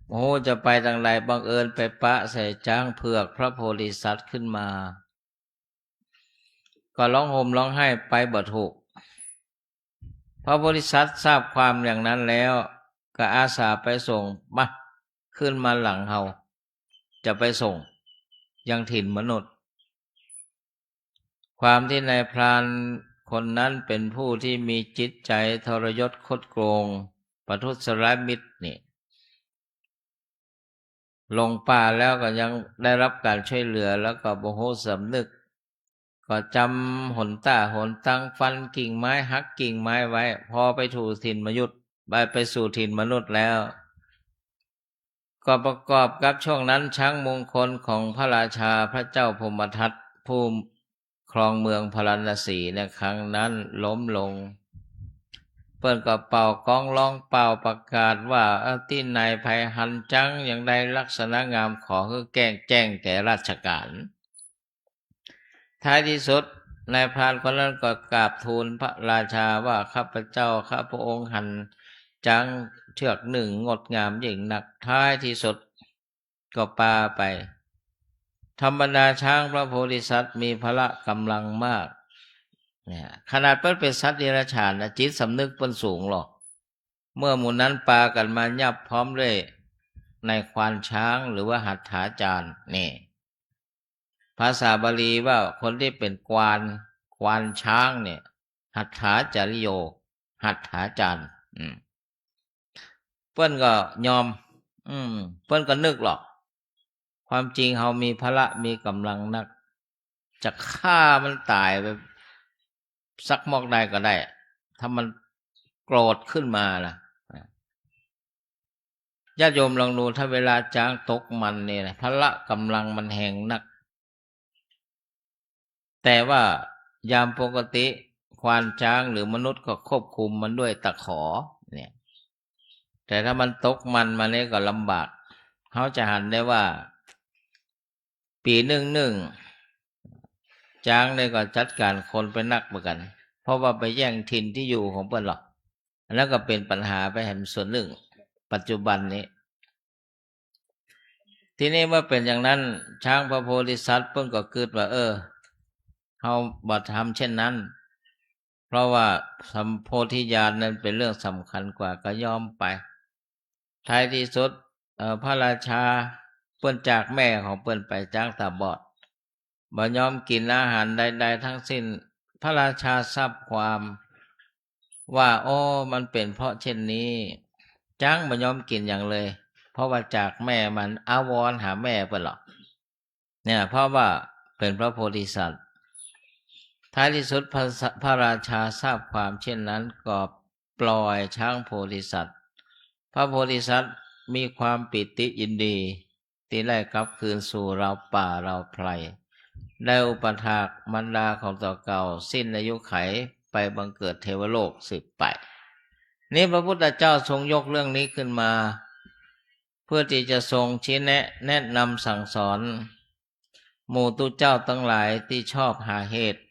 โอ้ จะไปตางใด บังเอิญไปปะใส่จ๊างเผือกพระโพธิสัตว์ขึ้นมา ก็ฮ้องห่มฮ้องไห้ไปบ่ถูก พระโพธิสัตว์ทราบความอย่างนั้นแล้ว ก็อาสาไปส่ง มา ขึ้นมาหลังเฮา จะไปส่งยังถิ่นมนุษย์ ความที่นายพรานคนนั้นเป๋นผู้ที่มีจิตใจ๋ทรยศคดโกง ประทุษร้ายมิตรนี่ หลงป่าแล้วก็ยังได้รับก๋านช่วยเหลือ แล้วก็บ่ฮู้สำนึก ก็จ๋ำหนต้าหนตาง ฟันกิ่งไม้ หักกิ่งไม้ไว้ พอไปถูกถิ่นมยุทธ ไป ไปสู่ถิ่นมนุษย์แล้ว ก็ประกอบกับช่วงนั้นช้างมงคลของพระราชาพระเจ้าพรหมทัต ผู้ครองเมืองพาราณสีในครั้งนั้นล้มลง เปิ้นก็เป่ากองร้องเป่าประกาศว่า เอ้อ ตี้ไหนใผหันจ๊างอย่างใดลักษณะงาม ขอหื้อแก้งแจ้งแก่ราชก๋าน ท้ายที่สุด นายพรานคนนั้นก็กราบทูลพระราชาว่า ข้าพเจ้า ข้าพระองค์หันจ๊างเชือกนึ่งงดงามยิ่งนัก ท้ายที่สุดก็ปาไป ธรรมดาช้างพระโพธิสัตว์มีพละกำลังมาก เนี่ย ขนาดเปิ้นเป๋นสัตว์เดรัจฉานนะ จิตสำนึกเปิ้นสูงลอ เมื่อหมู่นั้นปากั๋นมายับพร้อมด้วยนายควานช้าง หรือว่าหัตถาจารย์ นี่ ภาษาบาลีว่าคนตี้เป๋นควาน ควานช้างเนี่ย หัตถาจาริโย หัตถาจารย์ อืม เปิ้นก็ยอม อืม เปิ้นก็นึกลอ ความจริงเฮามีพละมีก๋ำลังนัก จะฆ่ามันต๋ายไปสักมอกได้ก็ได้ ถ้ามันโกรธขึ้นมานะ ญาติโยมลองดู ถ้าเวลาจ๊างตกมันนี่นะ พละก๋ำลังมันแฮงนัก แต่ว่ายามปกติ ควานจ๊างหรือมนุษย์ก็ควบคุมมันด้วยตะขอ เนี่ย แต่ถ้ามันตกมันมานี่ก็ลำบาก เฮาจะหันได้ว่า ปี๋นึ่งนึ่ง จ๊างนี่ก็จัดก๋านคนไปนักเหมือนกั๋น เพราะว่าไปแย่งถิ่นตี้อยู่ของเปิ้นลอ อันนั้นก็เป๋นปัญหาไปแหมส่วนนึ่ง ปัจจุบันนี้ ทีนี้เมื่อเป๋นอย่างนั้น ช้างพระโพธิสัตว์เปิ้นก็กึ๊ดว่า เออ เฮาบ่ทำเช่นนั้น เพราะว่าสัมโพธิญาณนั้นเป๋นเรื่องสำคัญกว่า ก็ยอมไป ท้ายที่สุด เอ่อ พระราชาเปิ้นจากแม่ของเปิ้นไป จ๊างต๋าบอด บ่ยอมกิ๋นอาหารใดๆ ทั้งสิ้น พระราชาทราบความว่า โอ้ มันเป๋นเพราะเช่นนี้ จั๊งบ่ยอมกิ๋นหยังเลย เพราะว่าจากแม่มันอาวรณ์หาแม่เปิ้นหรอก เนี่ย เพราะว่าเป๋นพระโพธิสัตว์ ท้ายตี้สุดพระส- พระราชาทราบความเช่นนั้นก็ปล่อยช้างโพธิสัตว์ พระโพธิสัตว์มีความปีติยินดีตี้ได้กลับคืนสู่ราวป่าราวไพร ได้อุปถากมารดาของตั๋วเก่า สิ้นอายุขัยไปบังเกิดเทวโลกสืบไป นี่พระพุทธเจ้าทรงยกเรื่องนี้ขึ้นมา เพื่อตี้จะทรงชี้แนะแนะนำสั่งสอนหมู่ตุ๊เจ้าตังหลายตี้ชอบหาเหตุ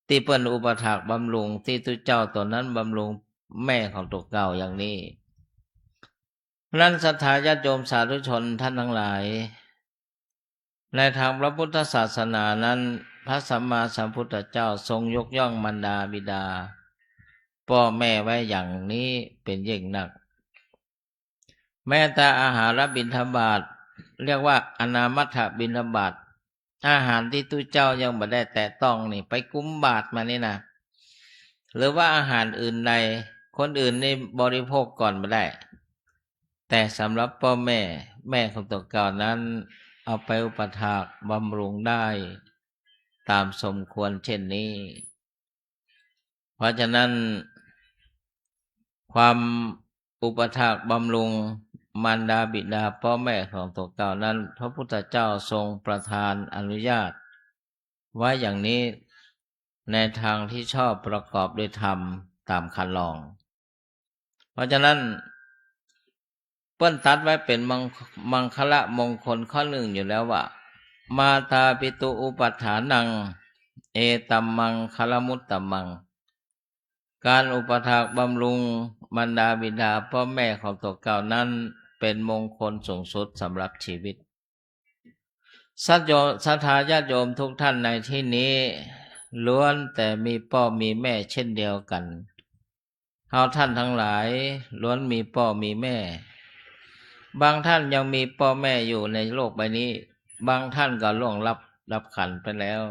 ตี้เปิ้นอุปถากบำรุง ตี้ตุ๊เจ้าตั๋วนั้นบำรุงแม่ของตั๋วเก่าอย่างนี้ เพราะนั้นศรัทธาญาติโยมสาธุชนท่านทั้งหลาย ในทางพระพุทธศาสนานั้น พระสัมมาสัมพุทธเจ้าทรงยกย่องมารดาบิดา ป้อแม่ไว้อย่างนี้เป๋นยิ่งนัก แม้แต่อาหารบิณฑบาต เรียกว่าอนามัตถบิณฑบาต อาหารตี้ตุ๊เจ้ายังบ่ได้แตะต้องนี่ ไปกุมบาตรมานี่นะ หรือว่าอาหารอื่นใด คนอื่นนี่บริโภคก่อนบ่ได้ แต่สำหรับป้อแม่ แม่ของตั๋วเก่านั้น เอาไปอุปถากบำรุงได้ตามสมควรเช่นนี้ เพราะฉะนั้น ความอุปถากบำรุงมารดาบิดาป้อแม่ของตั๋วเก่านั้น พระพุทธเจ้าทรงประทานอนุญาตไว้อย่างนี้ ในทางที่ชอบประกอบด้วยธรรมตามคันลอง เพราะฉะนั้น เปิ้นตรัสไว้เป๋นมัง- มังคละมงคลข้อนึ่งอยู่แล้วว่า มาตาปิตุอุปัฏฐานัง เอตัมมังคลมุตตมัง การอุปถากบำรุงมารดาบิดาป้อแม่ของตั๋วเก่านั้น เป๋นมงคลสูงสุดสำหรับชีวิต ศรัทโย- ศรัทธาญาติโยมทุกท่านในที่นี้ ล้วนแต่มีป้อมีแม่เช่นเดียวกั๋น เฮาท่านทั้งหลายล้วนมีป้อมีแม่ บางท่านยังมีป้อแม่อยู่ในโลกใบนี้ บางท่านก็ล่วงลับดับขันธ์ไปแล้ว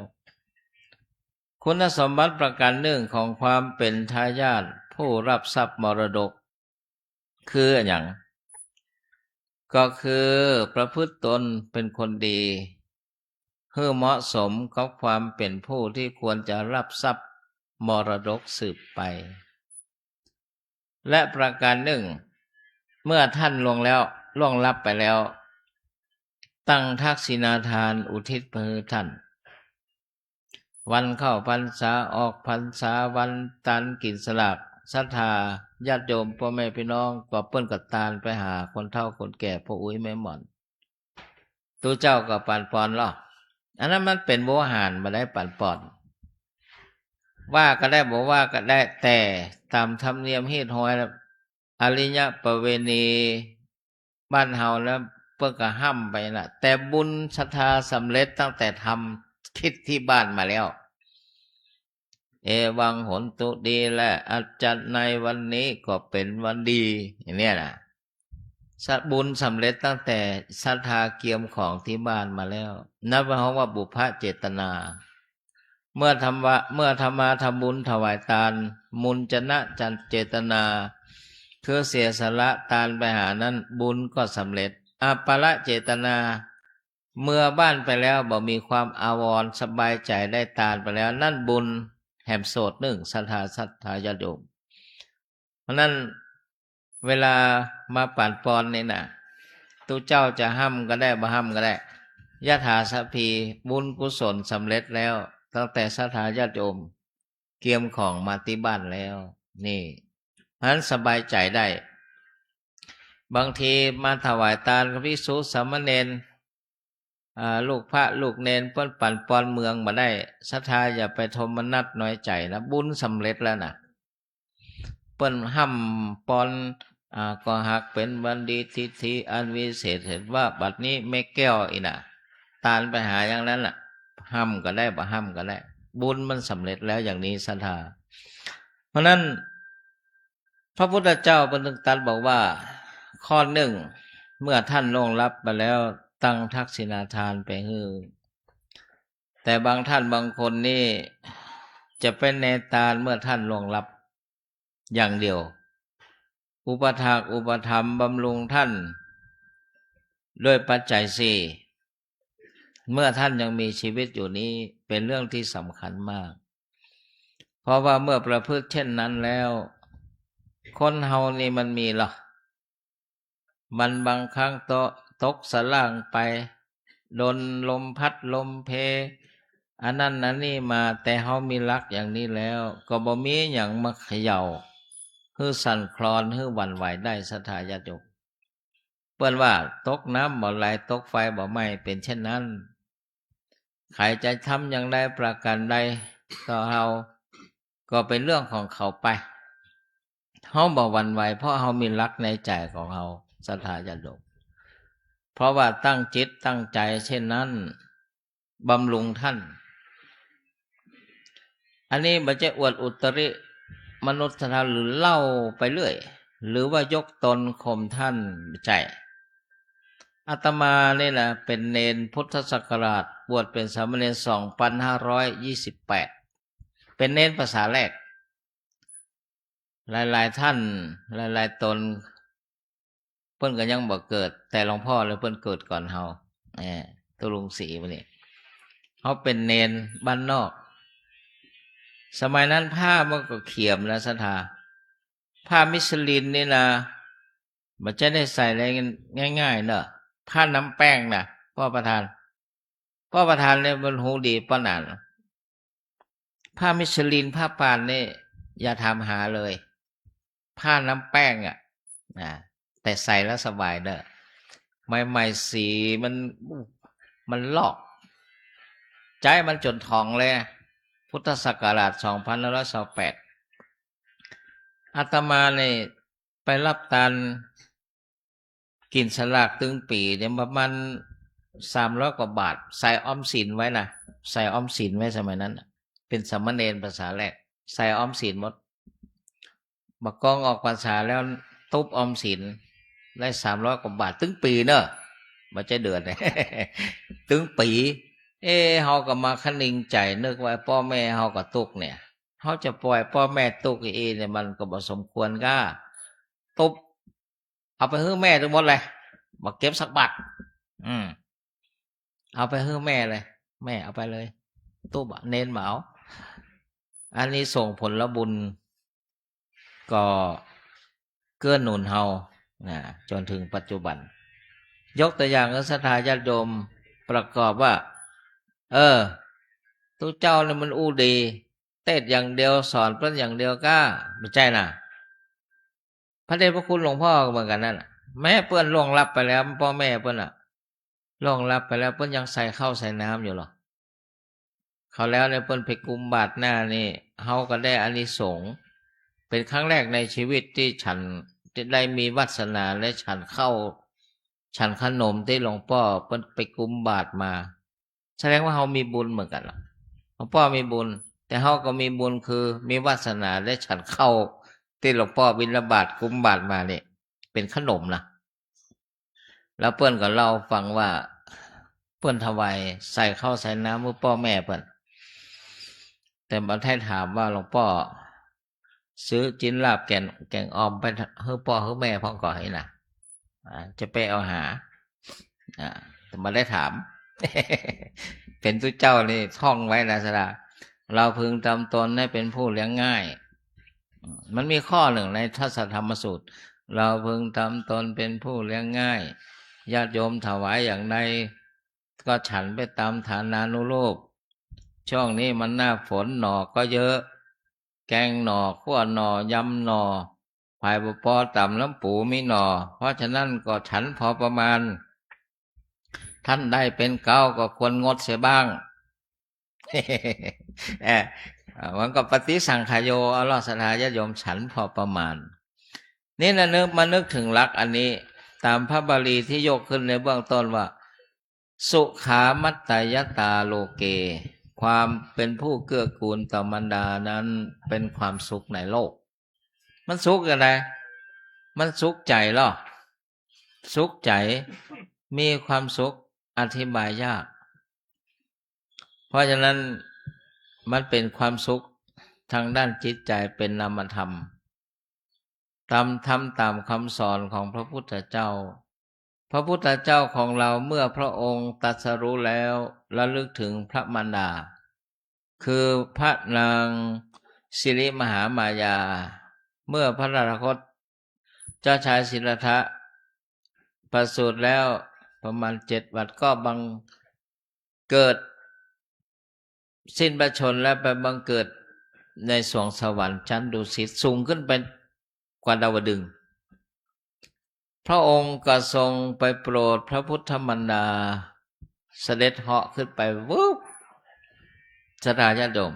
คุณสมบัติประการนึ่งของความเป๋นทายาทผู้รับทรัพย์มรดก คืออะหยัง ก็คือประพฤติตนเป๋นคนดี หื้อเหมาะสมกับความเป๋นผู้ที่ควรจะรับทรัพย์มรดกสืบไป และประการนึ่ง เมื่อท่านล่วงแล้ว ล่วงลับไปแล้ว ตั้งทักษิณาทานอุทิศไปหื้อท่าน วันเข้าพรรษา ออกพรรษา วันตานกิ๋นสลาก ศรัทธาญาติโยมป้อแม่พี่น้อง ก็เปิ้นก็ตานไปหาคนเฒ่าคนแก่ ป้ออุ๊ยแม่หม่อน ตุ๊เจ้าก็ปั๋นปอนลอ อันนั้นมันเป๋นโวหาร บ่ได้ปั๋นปอน ว่าก็ได้ บ่ว่าก็ได้ แต่ต๋ามธรรมเนียมฮีตฮอยแล้ว อาริยประเวณีบ้านเฮาแล้ว เปิ้นก็ห้ามไปน่ะ แต่บุญศรัทธาสำเร็จตั้งแต่ทำกิจตี้บ้านมาแล้ว เอวังโหนตุ ดีแล้ว อาจารย์ ในวันนี้ก็เป๋นวันดี อย่างเนี้ยน่ะ ส- บุญสำเร็จตั้งแต่ศรัทธาเกียมของตี้บ้านมาแล้ว นับว่า เฮาว่าบุพเจตนา เมื่อทำวะ- เมื่อทำมาทำบุญถวายตาน มุญจนะจันเจตนา คือเสียสละตานไปหานั้น บุญก็สำเร็จ อัปปะละเจตนา เมือบ้านไปแล้วบ่มีความอาวรณ์ สบายใจ๋ได้ตานไปแล้ว นั้นบุญแหมโสดนึ่ง ศรัทธา ศรัทธาญาติโยม เพราะนั้น เวลามาปั๋นปอนนี่น่ะ ตุ๊เจ้าจะห้ามก็ได้ บ่ห้ามก็ได้ ยถาสัพพี บุญกุศลสำเร็จแล้ว ตั้งแต่ศรัทธาญาติโยมเกียมของมาตี้บ้านแล้ว นี่ เพราะนั้นสบายใจ๋ได้ บางทีมาถวายตานกับภิกษุสามเณร อ่า ลูกพระลูกเณร เปิ้นปั๋นปอนเมืองบ่ได้ ศรัทธาอย่าไปโทมนัสน้อยใจ๋นะ บุญสำเร็จแล้วน่ะ เปิ้นห้ามปอน อ่า ก็หากเป๋นวันดีทิธีอันวิเศษ เห็นว่าบัดนี้แม่แก้วอี้น่ะ ตานไปหาอย่างนั้นน่ะ ห้ามก็ได้ บ่ห้ามก็ได้ บุญมันสำเร็จแล้วอย่างนี้ ศรัทธา เพราะนั้น พระพุทธเจ้าเปิ้นตึงตรัสบอกว่า ข้อนึ่ง เมื่อท่านล่วงลับไปแล้ว ตั้งทักษิณาทานไปหื้อ แต่บางท่านบางคนนี่ จะไปแนตานเมื่อท่านล่วงลับอย่างเดียว อุปัฏฐากอุปถัมภ์บำรุงท่านด้วยปัจจัยสี่ เมื่อท่านยังมีชีวิตอยู่นี้เป็นเรื่องที่สำคัญมาก เพราะว่าเมื่อประพฤติเช่นนั้นแล้ว คนเฮานี่มันมีเหรอ มันบางครั้งตก ตกสะล่างไป โดนลมพัดลมเพ อันนั้นอันนี้มา แต่เฮามีหลักอย่างนี้แล้ว ก็บ่มีหยังมาเขย่า หื้อสั่นคลอน หื้อหวั่นไหวได้ ศรัทธาญาติโยม เปิ้นว่าตกน้ำบ่ไหล ตกไฟบ่ไหม้ เป๋นเช่นนั้น ใผจะทำอย่างใดประการใดต่อเฮา ก็เป๋นเรื่องของเขาไป เฮาบ่หวั่นไหว เพราะเฮามีหลักในใจ๋ของเฮา ศรัทธาญาติโยม เพราะว่าตั้งจิตตั้งใจ๋เช่นนั้น บำรุงท่าน อันนี้บ่ใจ้อวดอุตริมนุสธรรมหรือเล่าไปเรื่อย หรือว่ายกตนข่มท่าน บ่ใจ้ อาตมานี่นะ เป๋นเณรพุทธศักราช บวชเป๋นสามเณรสองพันห้าร้อยยี่สิบแปด เป๋นเณรภาษาแรก หลายๆ ท่าน หลายๆ ต๋น เปิ้นก็ยังบ่เกิด แต่หลวงพ่อเลยเปิ้นเกิดก่อนเฮา แหม ตุ๊ลุงศรีวันนี้ เฮาเป๋นเณรบ้านนอก สมัยนั้นผ้ามันก็เขียมนะ ศรัทธา ผ้ามิชลินนี่นะ บ่ใจ้ได้ใส่ได้ง่ายๆ เนาะ ผ้าน้ำแป้งนะ ป้อประธาน ป้อประธานเนี่ยมันฮู้ดีป้อหนาน ผ้ามิชลิน ผ้าป่านนี่อย่าถามหาเลย ผ้าน้ำแป้งอะ นะ แต่ใส่แล้วสบายเด้อ ใหม่ๆ สีมัน มันลอก ใจ๊มันจ๋นถองเลย พุทธศักราชสองพันห้าร้อยยี่สิบแปด อาตมานี่ไปฮับตาน กิ๋นสลากตึงปี๋เนี่ยประมาณสามร้อยกว่าบาท ใส่ออมสินไว้นะ ใส่ออมสินไว้สมัยนั้นน่ะ เป๋นสามเณรภาษาแรก ใส่ออมสินหมด บ่ากองออกพรรษาแล้วตุ๊บออมสิน ได้สามร้อยกว่าบาท ตึงปี๋เนาะ บ่ใจ้เดือน ตึงปี๋ เอ๊ะ เฮาก็มาคะนึงใจ๋ นึกว่าป้อแม่เฮาก็ตุ๊กข์เนี่ย เฮาจะปล่อยป้อแม่ตุ๊กข์อี้เนี่ย มันก็บ่สมควรก้า ตุ๊บ เอาไปหื้อแม่ตึงหมดเลย บ่เก็บสักบาท อืม เอาไปหื้อแม่เลย แม่เอาไปเลย ตุ๊บอะ เณรบ่เอา อานิสงส์ผลบุญ ก็เกื้อหนุนเฮา นะ จ๋นเถิงปัจจุบัน ยกตั๋วอย่าง ศรัทธาญาติโยม ประกอบว่า เออ ตุ๊เจ้านี่มันอู้ดี เตศน์อย่างเดียว สอนเปิ้นอย่างเดียวก้า บ่ใจ้นะ พระเดชพระคุณหลวงพ่อก็เหมือนกั๋นนั่นน่ะ แม้เปิ้นล่วงลับไปแล้ว ป้อแม่เปิ้นน่ะ ล่วงลับไปแล้ว เปิ้นยังใส่ข้าวใส่น้ำอยู่หรอ คราวแล้วเนี่ยเปิ้นไปกุมบาตรหน้านี่ เฮาก็ได้อานิสงส์ เป๋นครั้งแรกในชีวิตตี้ฉัน ตี้ได้มีวาสนาได้ฉันข้าว ฉันขนมตี้หลวงป้อเปิ้นไปกุมบาตรมา แสดงว่าเฮามีบุญเหมือนกั๋นล่ะ หลวงป้อมีบุญ แต่เฮาก็มีบุญคือมีวาสนาได้ฉันข้าวตี้หลวงป้อบิณฑบาตกุมบาตรมานี่ เป๋นขนมนะ แล้วเปิ้นก็เล่าฟังว่า เปิ้นถวายใส่ข้าวใส่น้ำหื้อป้อแม่เปิ้น แต่บ่ได้ถามว่าหลวงป้อ ซื้อจิ๊นลาบแกง แกงอ่อมไปหื้อป้อหื้อแม่พ่องก่อ หั้นนะ อ่า จะไปเอาหา อ่า แต่บ่ได้ถาม เป๋นตุ๊เจ้านี่ท่องไว้นะ ศรัทธา เราพึงทำตนให้เป็นผู้เลี้ยงง่าย มันมีข้อหนึ่งในทัสสะธรรมสูตร เราพึงทำตนเป็นผู้เลี้ยงง่าย ญาติโยมถวายอย่างใด ก็ฉันไปตามฐานานุโลม ช่วงนี้มันหน้าฝน หน่อก็เยอะ แกงหน่อ คั่วหน่อ ยำหน่อ ผายบ่ปอต๋ำน้ำปูมีหน่อ เพราะฉะนั้นก็ฉันพอประมาณ ท่านใดเป็นเก๊าก็ควรงดเสียบ้าง เออ มันก็ปฏิสังขายโย เอาล่ะ ศรัทธาญาติโยม ฉันพอประมาณ นี่นะ นึก มานึกเถิงหลักอันนี้ ต๋ามพระบาลีตี้ยกขึ้นในเบื้องต้นว่า สุขามัตตยตาโลเก ความเป็นผู้เกื้อกูลต่อบรรดานั้นเป็นความสุขในโลก มันสุขอย่างใด มันสุขใจ๋ลอ สุขใจ๋ มีความสุข อธิบายยาก เพราะฉะนั้นมันเป๋นความสุขทางด้านจิตใจ๋ เป๋นนามธรรม ตามธรรมตามคำสอนของพระพุทธเจ้า พระพุทธเจ้าของเราเมื่อพระองค์ตรัสรู้แล้วระลึกถึงพระมารดา คือพระนางสิริมหามายา เมื่อพระตถาคตเจ้าชายสิทธัตถะประสูติแล้วประมาณเจ็ดวันก็บังเกิด สิ้นพระชนม์แล้วไปบังเกิดในสวงสวรรค์ชั้นดุสิต สูงขึ้นไปกว่าดาวดึงส์ พระองค์ก็ทรงไปโปรดพระพุทธมารดา เสด็จเหาะขึ้นไปวืบ ศรัทธาญาติโยม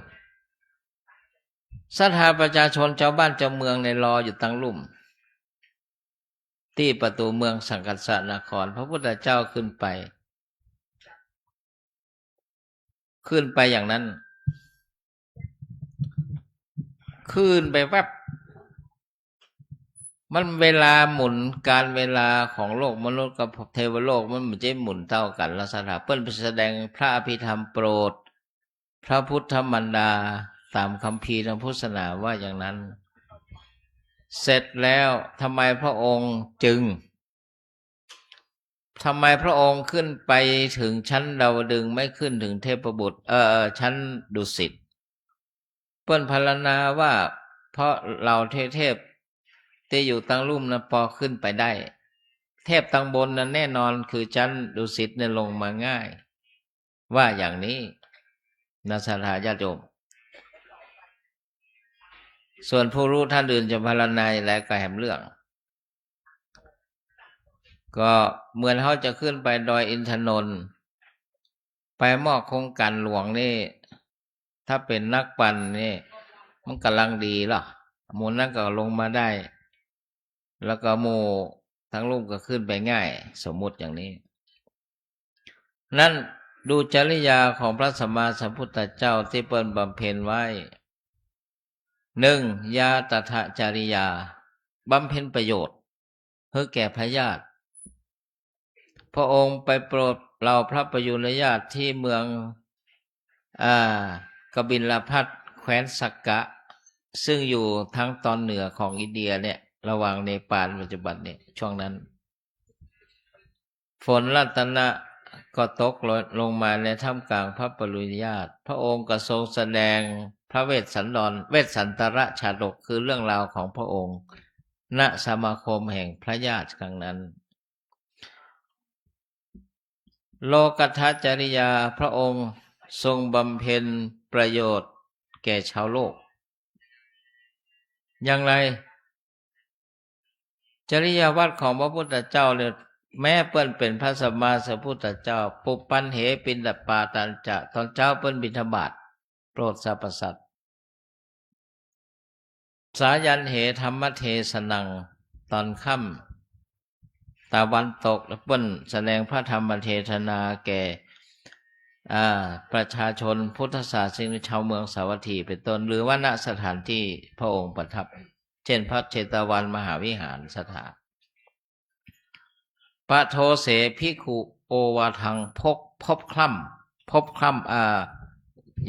ศรัทธาประชาชนชาวบ้านชาวเมืองในยรออยู่ตังลุ่ม ตี้ประตู๋เมืองสังกัสสนคร พระพุทธเจ้าขึ้นไป ขึ้นไปอย่างนั้น ขึ้นไปแวบ มันเวลาหมุน กาลเวลาของโลกมนุษย์กับเทวโลกมันบ่ใจ้หมุนเต้ากั๋น ศรัทธา เปิ้นไปแสดงพระอภิธรรมโปรด พระพุทธมารดา ต๋ามคัมภีร์ทางพุทธศาสนาว่าอย่างนั้น เสร็จแล้วทำไมพระองค์จึง ทำไมพระองค์ขึ้นไปถึงชั้นดาวดึงส์ ไม่ขึ้นถึงเทพบุตร เอ่อ ชั้นดุสิต เปิ้นพรรณนาว่า เพราะเหล่าเทพตี้อยู่ตังลุ่มนั้นปอขึ้นไปได้ เทพตังบนนั้นแน่นอนคือชั้นดุสิตเนี่ยลงมาง่าย ว่าอย่างนี้นะ ศรัทธาญาติโยม ส่วนผู้ฮู้ท่านอื่นจะพรรณนาอย่างไรก็แหมเรื่อง ก็เหมือนเฮาจะขึ้นไปดอยอินทนนท์ ไปมอบโครงก๋านหลวงนี่ ถ้าเป๋นนักปั่นนี่ มันก่ำลังดีลอ หมู่นั้นก็ลงมาได้ แล้วก็หมู่ตังลุ่มก็ขึ้นไปง่าย สมมุติอย่างนี้ นั้นดูจริยาของพระสัมมาสัมพุทธเจ้าตี้เปิ้นบำเพ็ญไว้ หนึ่ง ญาตถจริยา บำเพ็ญประโยชน์หื้อแก่พระญาติ พระองค์ไปโปรดเหล่าพระประยุรญาติตี้เมือง อ่า กบิลพัสดุ์ แคว้นสักกะ ซึ่งอยู่ตางตอนเหนือของอินเดียเนี่ย ระหว่างเนปาลปัจจุบันเนี่ย ช่วงนั้น ฝนรัตนะก็ตกลงมาในท่ามกลางพระประยุรญาติ พระองค์ก็ทรงแสดงพระเวสสันดร เวสสันตรชาดก คือเรื่องราวของพระองค์ ณ สมาคมแห่งพระญาติครั้งนั้น โลกัตถจริยา พระองค์ทรงบำเพ็ญประโยชน์แก่ชาวโลก อย่างไร จริยาวัตรของพระพุทธเจ้าเนี่ย แม้เปิ้นเป๋นพระสัมมาสัมพุทธเจ้า ปุปพันเห ปิณฑปาตัญจะ ตอนเจ๊าเปิ้นบิณฑบาต โปรดสรรพสัตว์ สายันเห ธัมมเทศนัง ตอนค่ำ ตะวันตกแล้วเปิ้นแสดงพระธรรมเทศนาแก่ อ่า ประชาชนพุทธศาสนิกชาวเมืองสาวัตถีเป็นต้น หรือว่า ณ สถานที่พระองค์ประทับ เช่น พระเชตวันมหาวิหาร ศรัทธา ปะโทเส ภิกขุ โอวาทัง พบ พบค่ำ พบค่ำ อ่า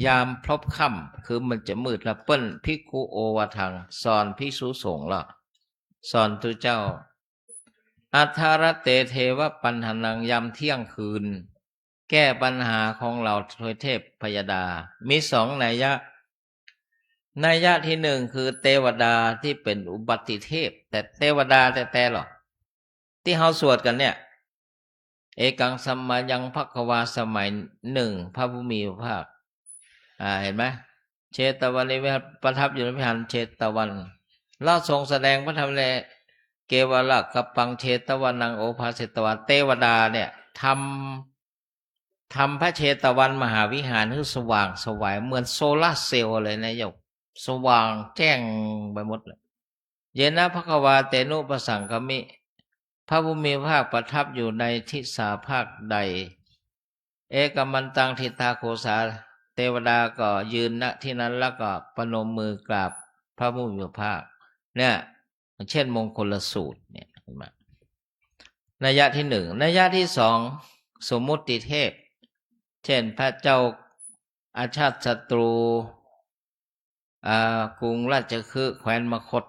ยามพบค่ำ คือมันจะมืดแล้ว เปิ้น ภิกขุ โอวาทัง สอนภิกษุสงฆ์ละ สอนตุ๊เจ้า อัทธรเต เทวปัณหนัง ยามเที่ยงคืน แก้ปัญหาของเหล่าทวยเทพพยดา มีสองนัยยะ นัยยะที่หนึ่งคือเตวดาตี้เป๋นอุบัติเทพ แต่เตวดาแต๊ๆ หรอก ตี้เฮาสวดกั๋นเนี่ย เอกังสมยังภควา สมัยหนึ่ง พระผู้มีพระภาค อ่า หันไหม เชตวันในวิหาร ประทับอยู่ในวิหารเชตวัน แล้วทรงแสดงพระธรรมในเกวลกัปปัง เชตวนัง โอภาสิตวา เตวดาเนี่ย ทำ ทำพระเชตวันมหาวิหารหื้อสว่างไสวเหมือนโซลาร์เซลล์เลยนะโยม สว่างแจ้งไปหมดเลย เยนะภควา เตนุปสังคมิ พระผู้มีพระภาคประทับอยู่ในทิศาภาคใด เอกัมมันตัง ทิตาโขสา เตวดาก็ยืน ณ ที่นั้นแล้วก็ประนมมือกราบพระผู้มีพระภาค เนี่ย เช่นมงคลสูตรเนี่ย เห็นไหม นัยยะที่หนึ่ง นัยยะที่สอง สมมุติเทพ เช่นพระเจ้าอาชาติศัตรู อ่า กรุงราชคฤห์ แคว้นมคธ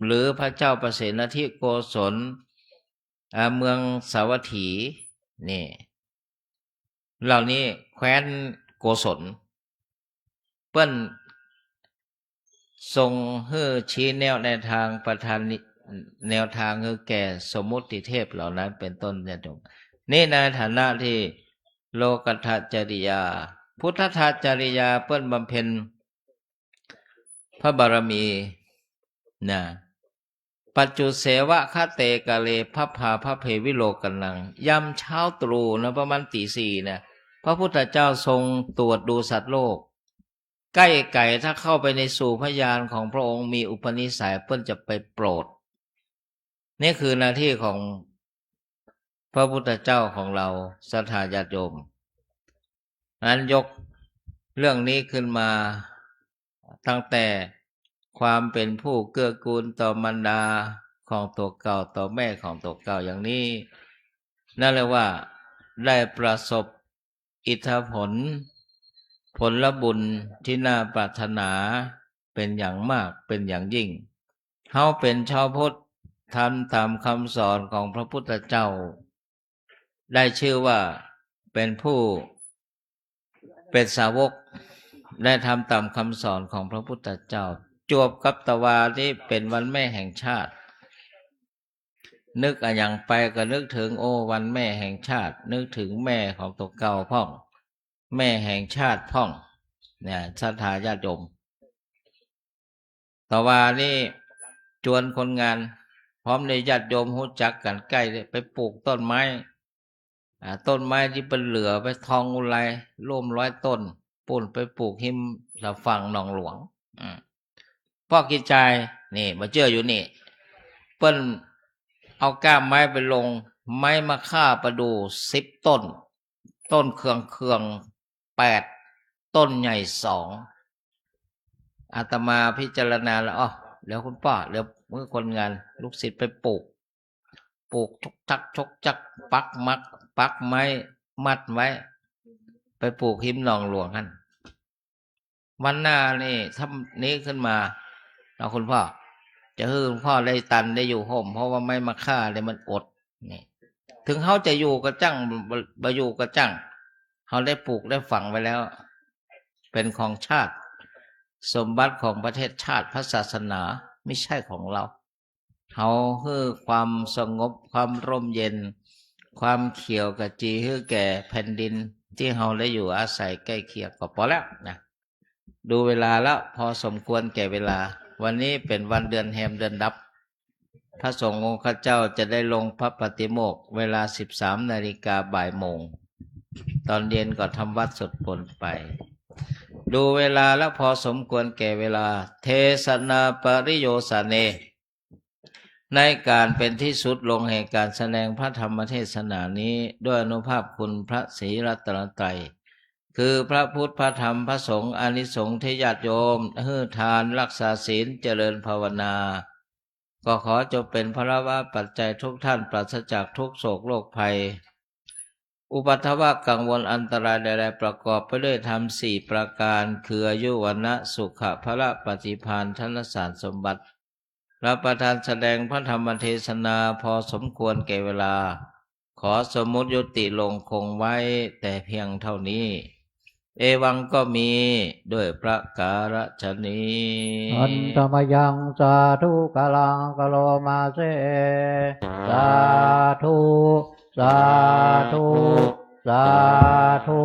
หรือพระเจ้าปเสนทิโกศล อ่า เมืองสาวัตถี นี่ เหล่านี้แคว้นโกศล เปิ้นทรงหื้อชี้แนะแนวทางประทานนิ แนวทางหื้อแก่สมมุติเทพเหล่านั้นเป็นต้น ญาติโยม นี่ในฐานะที่โลกัตถจริยา พุทธัตถจริยาเปิ้นบำเพ็ญพระบารมีนะ ปัจจุเสวะคะเตกาเล ภัพพาภัพเพวิโลกนัง ยามเช้าตรู่นะ ประมาณตีสี่นะ พระพุทธเจ้าทรงตรวจดูสัตว์โลก ใก้ไก่ถ้าเข้าไปในสู่พระญาณของพระองค์มีอุปนิสัยเปิ้นจะไปโปรด นี่คือหน้าที่ของพระพุทธเจ้าของเรา ศรัทธาญาติโยม นั้นยกเรื่องนี้ขึ้นมา ตั้งแต่ความเป็นผู้เกื้อกูลต่อมารดาของตั๋วเก่า ต่อแม่ของตั๋วเก่าอย่างนี้ นั่นเรียกว่าได้ประสบอิทธิผล ผลบุญที่น่าปรารถนาเป็นอย่างมาก เป็นอย่างยิ่ง เฮาเป็นชาวพุทธ ทำตามคำสอนของพระพุทธเจ้า ได้ชื่อว่าเป็นผู้ เป็นสาวก ได้ทำตามคำสอนของพระพุทธเจ้า จวบกับตะวานี้เป็นวันแม่แห่งชาติ นึกอะหยังไปก็นึกถึง โอ้ วันแม่แห่งชาติ นึกถึงแม่ของตั๋วเก่าพ่อง แม่แห่งชาติพ่อง เนี่ย ศรัทธาญาติโยม ตะวานี้จวนคนงาน พร้อมในญาติโยมฮู้จักกั๋นใก้ ไปปลูกต้นไม้ อ่า ต้นไม้ตี้เปิ้นเหลือไปทองอุไร ร่วมร้อยต้น ปู๊นไปปลูกฮิมสะฝั่งหนองหลวง อืม ป้อกิจจาย นี่ บ่าเจื้ออยู่นี่ เปิ้นเอาก้านไม้ไปลง ไม้มะค่าประดู่สิบต้น ต้นเคืองๆ แปด ต้นใหญ่สอง อาตมาพิจารณาแล้ว อ้อ เดี๋ยวคุณป้อ เดี๋ยวมื้อคนงาน ลูกศิษย์ไปปลูก ปลูกชกชักชกชัก ปักมัด ปักไม้มัดไว้ ไปปลูกฮิมหนองหลวงหั้น วันหน้านี่ ถ้านี้ขึ้นมา เอาคุณป้อ จะหื้อคุณป้อได้ตันได้อยู่ฮ่ม เพราะว่าไม้มะค่าเนี่ยมันอด นี่ ถึงเฮาจะอยู่ก็จ้าง บ่ บ่อยู่ก็จ้าง เฮาได้ปลูกได้ฝังไว้แล้ว เป็นของชาติ สมบัติของประเทศชาติ พระศาสนา ไม่ใช่ของเรา เฮาหื้อความสงบ ความร่มเย็น ความเขียวขจีหื้อแก่แผ่นดินตี้เฮาได้อยู่อาศัยใก้เคียงก็ปอแล้วนะ ดูเวลาแล้ว พอสมควรแก่เวลา วันนี้เป๋นวันเดือนแฮมเดือนดับ พระสงฆ์องค์ข้าเจ้าจะได้ลงพระปาติโมกข์เวลาสิบสามนาฬิกาบ่ายโมง ตอนเย็นก็ทำวัตรสวดมนต์ไป ดูเวลาแล้วพอสมควรแก่เวลา เทศนาปริโยสเน ในก๋านเป๋นตี้สุดลงแห่งก๋านแสดงพระธรรมเทศนานี้ ด้วยอานุภาพคุณพระศรีรัตนตรัย คือพระพุทธ พระธรรม พระสงฆ์ อานิสงส์ตี้ญาติโยมหื้อทาน รักษาศีล เจริญภาวนา ก็ขอจงเป๋นพลวปัจจัยทุกท่านปราศจากทุกข์โศกโรคภัย อุปัทวะกังวลอันตรายใดๆ ประกอบไปด้วยธรรมสี่ประการ คืออายุ วรรณะ สุขะ พละ ปฏิภาณ ธนสารสมบัติ รับประทานแสดงพระธรรมเทศนาพอสมควรแก่เวลา ขอสมมุติยุติลงคงไว้แต่เพียงเท่านี้ เอวังก็มีด้วยประการฉะนี้ Handa mayaṃ sādhukaraṃ karoma se. Sādhu, sādhu, sādhu.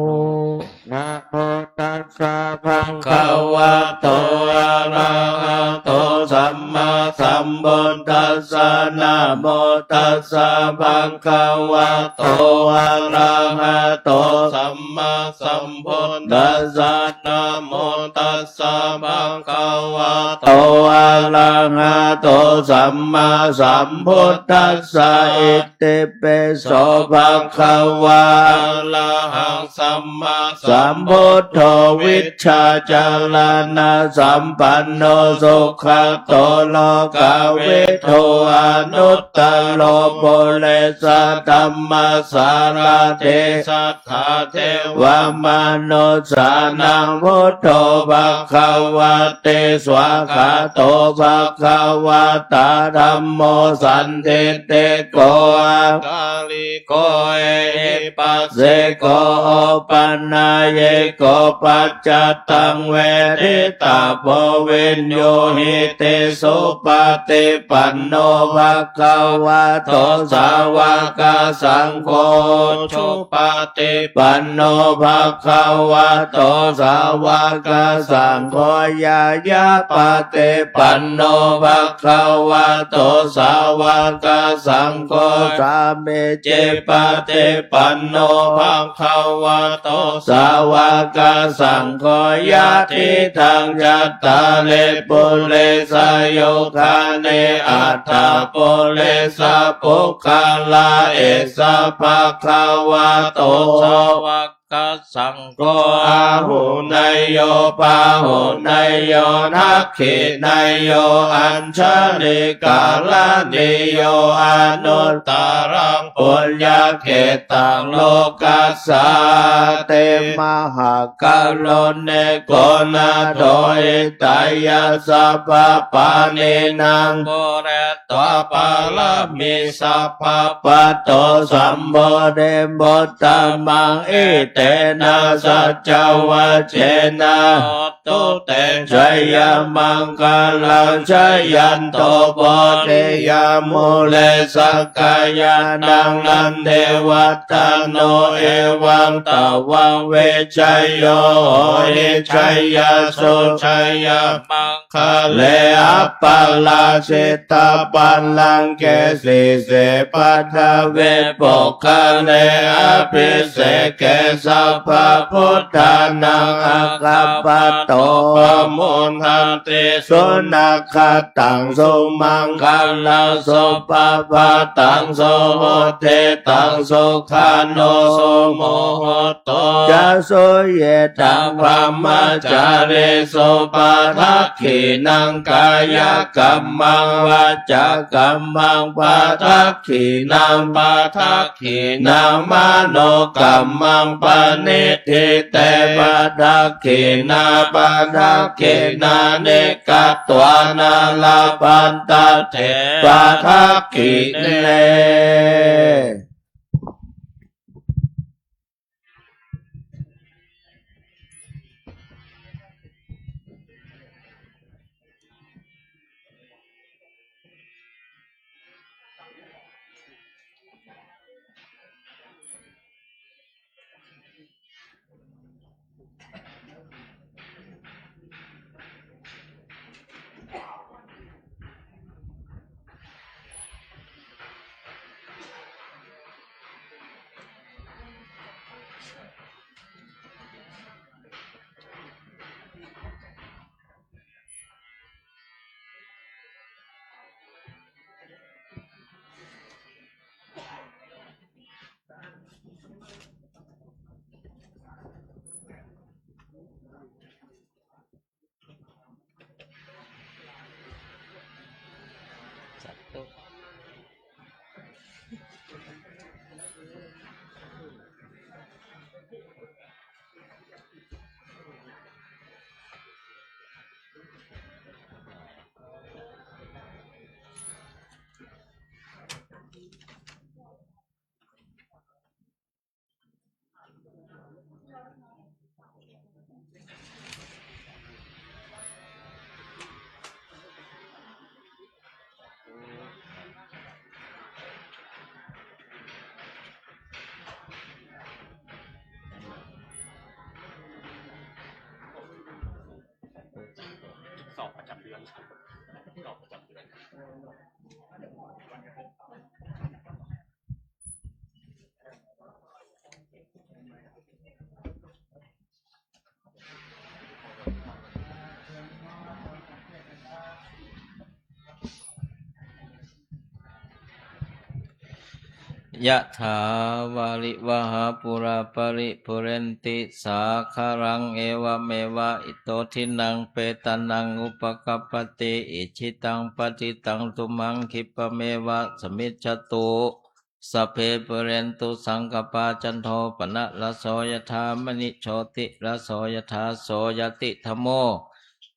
Namo tassa bhagavato arahato sammāsambuddhassa. Namo tassa bhagavato arahato sammāsambuddhassa. Namo tassa bhagavato arahato sammāsambuddhassa. Itipi so bhagavā arahaṃ sammāsambuddho vijjācaraṇasampanno sugato lokavi โท อนุตตโร ปุริสธัมมสารถิ สัตถาเทวมนุสสานัง พุทโธ ภะคะวะติ สวากขาโต ภะคะวะตา ธัมโม สันทิฏฐิโก อาคาลิโก เอหิปัสสิโก โอปะนัยยิโก ปัจจัตตัง เวทิตาโพ วิญญูหิติ สุปะฏิปันโน ภะคะวะโต สาวกสังโฆ อุจุปะฏิปันโน ภะคะวะโต สาวกสังโฆ ญาญาปะฏิปันโน ภะคะวะโต สาวกสังโฆ สามีจิปะฏิปันโน ภะคะวะโต สาวกสังโฆ ยะถิตัง จัตตาริ ปุริสายุคานิ อัตถะ ปุริสะปุคคละ อิสสะ ภะคะวะโต สาวกสังโฆ อาหุเนยโย ปาหุเนยโย ทักขิเนยโย อัญชลีกรณีโย อนุตตรัง ปุญญเขตตัง โลกัสสาติ มหากรุณิโก นาโถ หิตายะ สัพพปาณินัง ปุเร ตวา ปารมี สัพพะ ปัตโต สัมโพธิ มุตตะมัง อิเตนะ สัจจวจเจนะ โหตุ เต จะยะมังคะลัง จะยันโต โพธิยา มูเล สักกายานัง นันทิวัฏฐะโน เอวัง ตวัง วิชโย โหหิ จะยะสุ จะยะมัง คะเล อัปปะราชิตะปัลลังเก สีเส ปัททะเว ปุคคะเล อะภิเสเก สัพพะพุทธานัง อะคัปปะโต ปะโมทันติ สุนักขัตตัง สุมังคะลัง สุปะพะตัง สุหุตติตัง สุขะโน สุมุต โต จะ สุยิตตัง บรมจาริสุ ปะทักขิณัง กายะกัมมัง วจีกัมมัง ปะทักขิณัง ปะทักขิณัง มโนกัมมัง ปะณิฏฐิเต ปะทักขิณา ปะทักขิณานิ กัตวานา ละพันทะเถ ปะทักขิเณ สาธุ สอบประจำเดือน สอบประจำเดือน อิ ยะถา วาริวะหา ปูรา ปะริปูเรนติ สาคะรัง เอวะเมวะ อิโต ทินนัง เปตานัง อุปะกัปปะติ อิจฉิตัง ปัตถิตัง ตุมหัง ขิปปะเมวะ สะมิชฌะตุ สัพเพ ปูเรนตุ สังกะปา จันโท ปะนะระโส ยะถา มะณิ โชติระโส ยะถา โสยะติ ธัมโม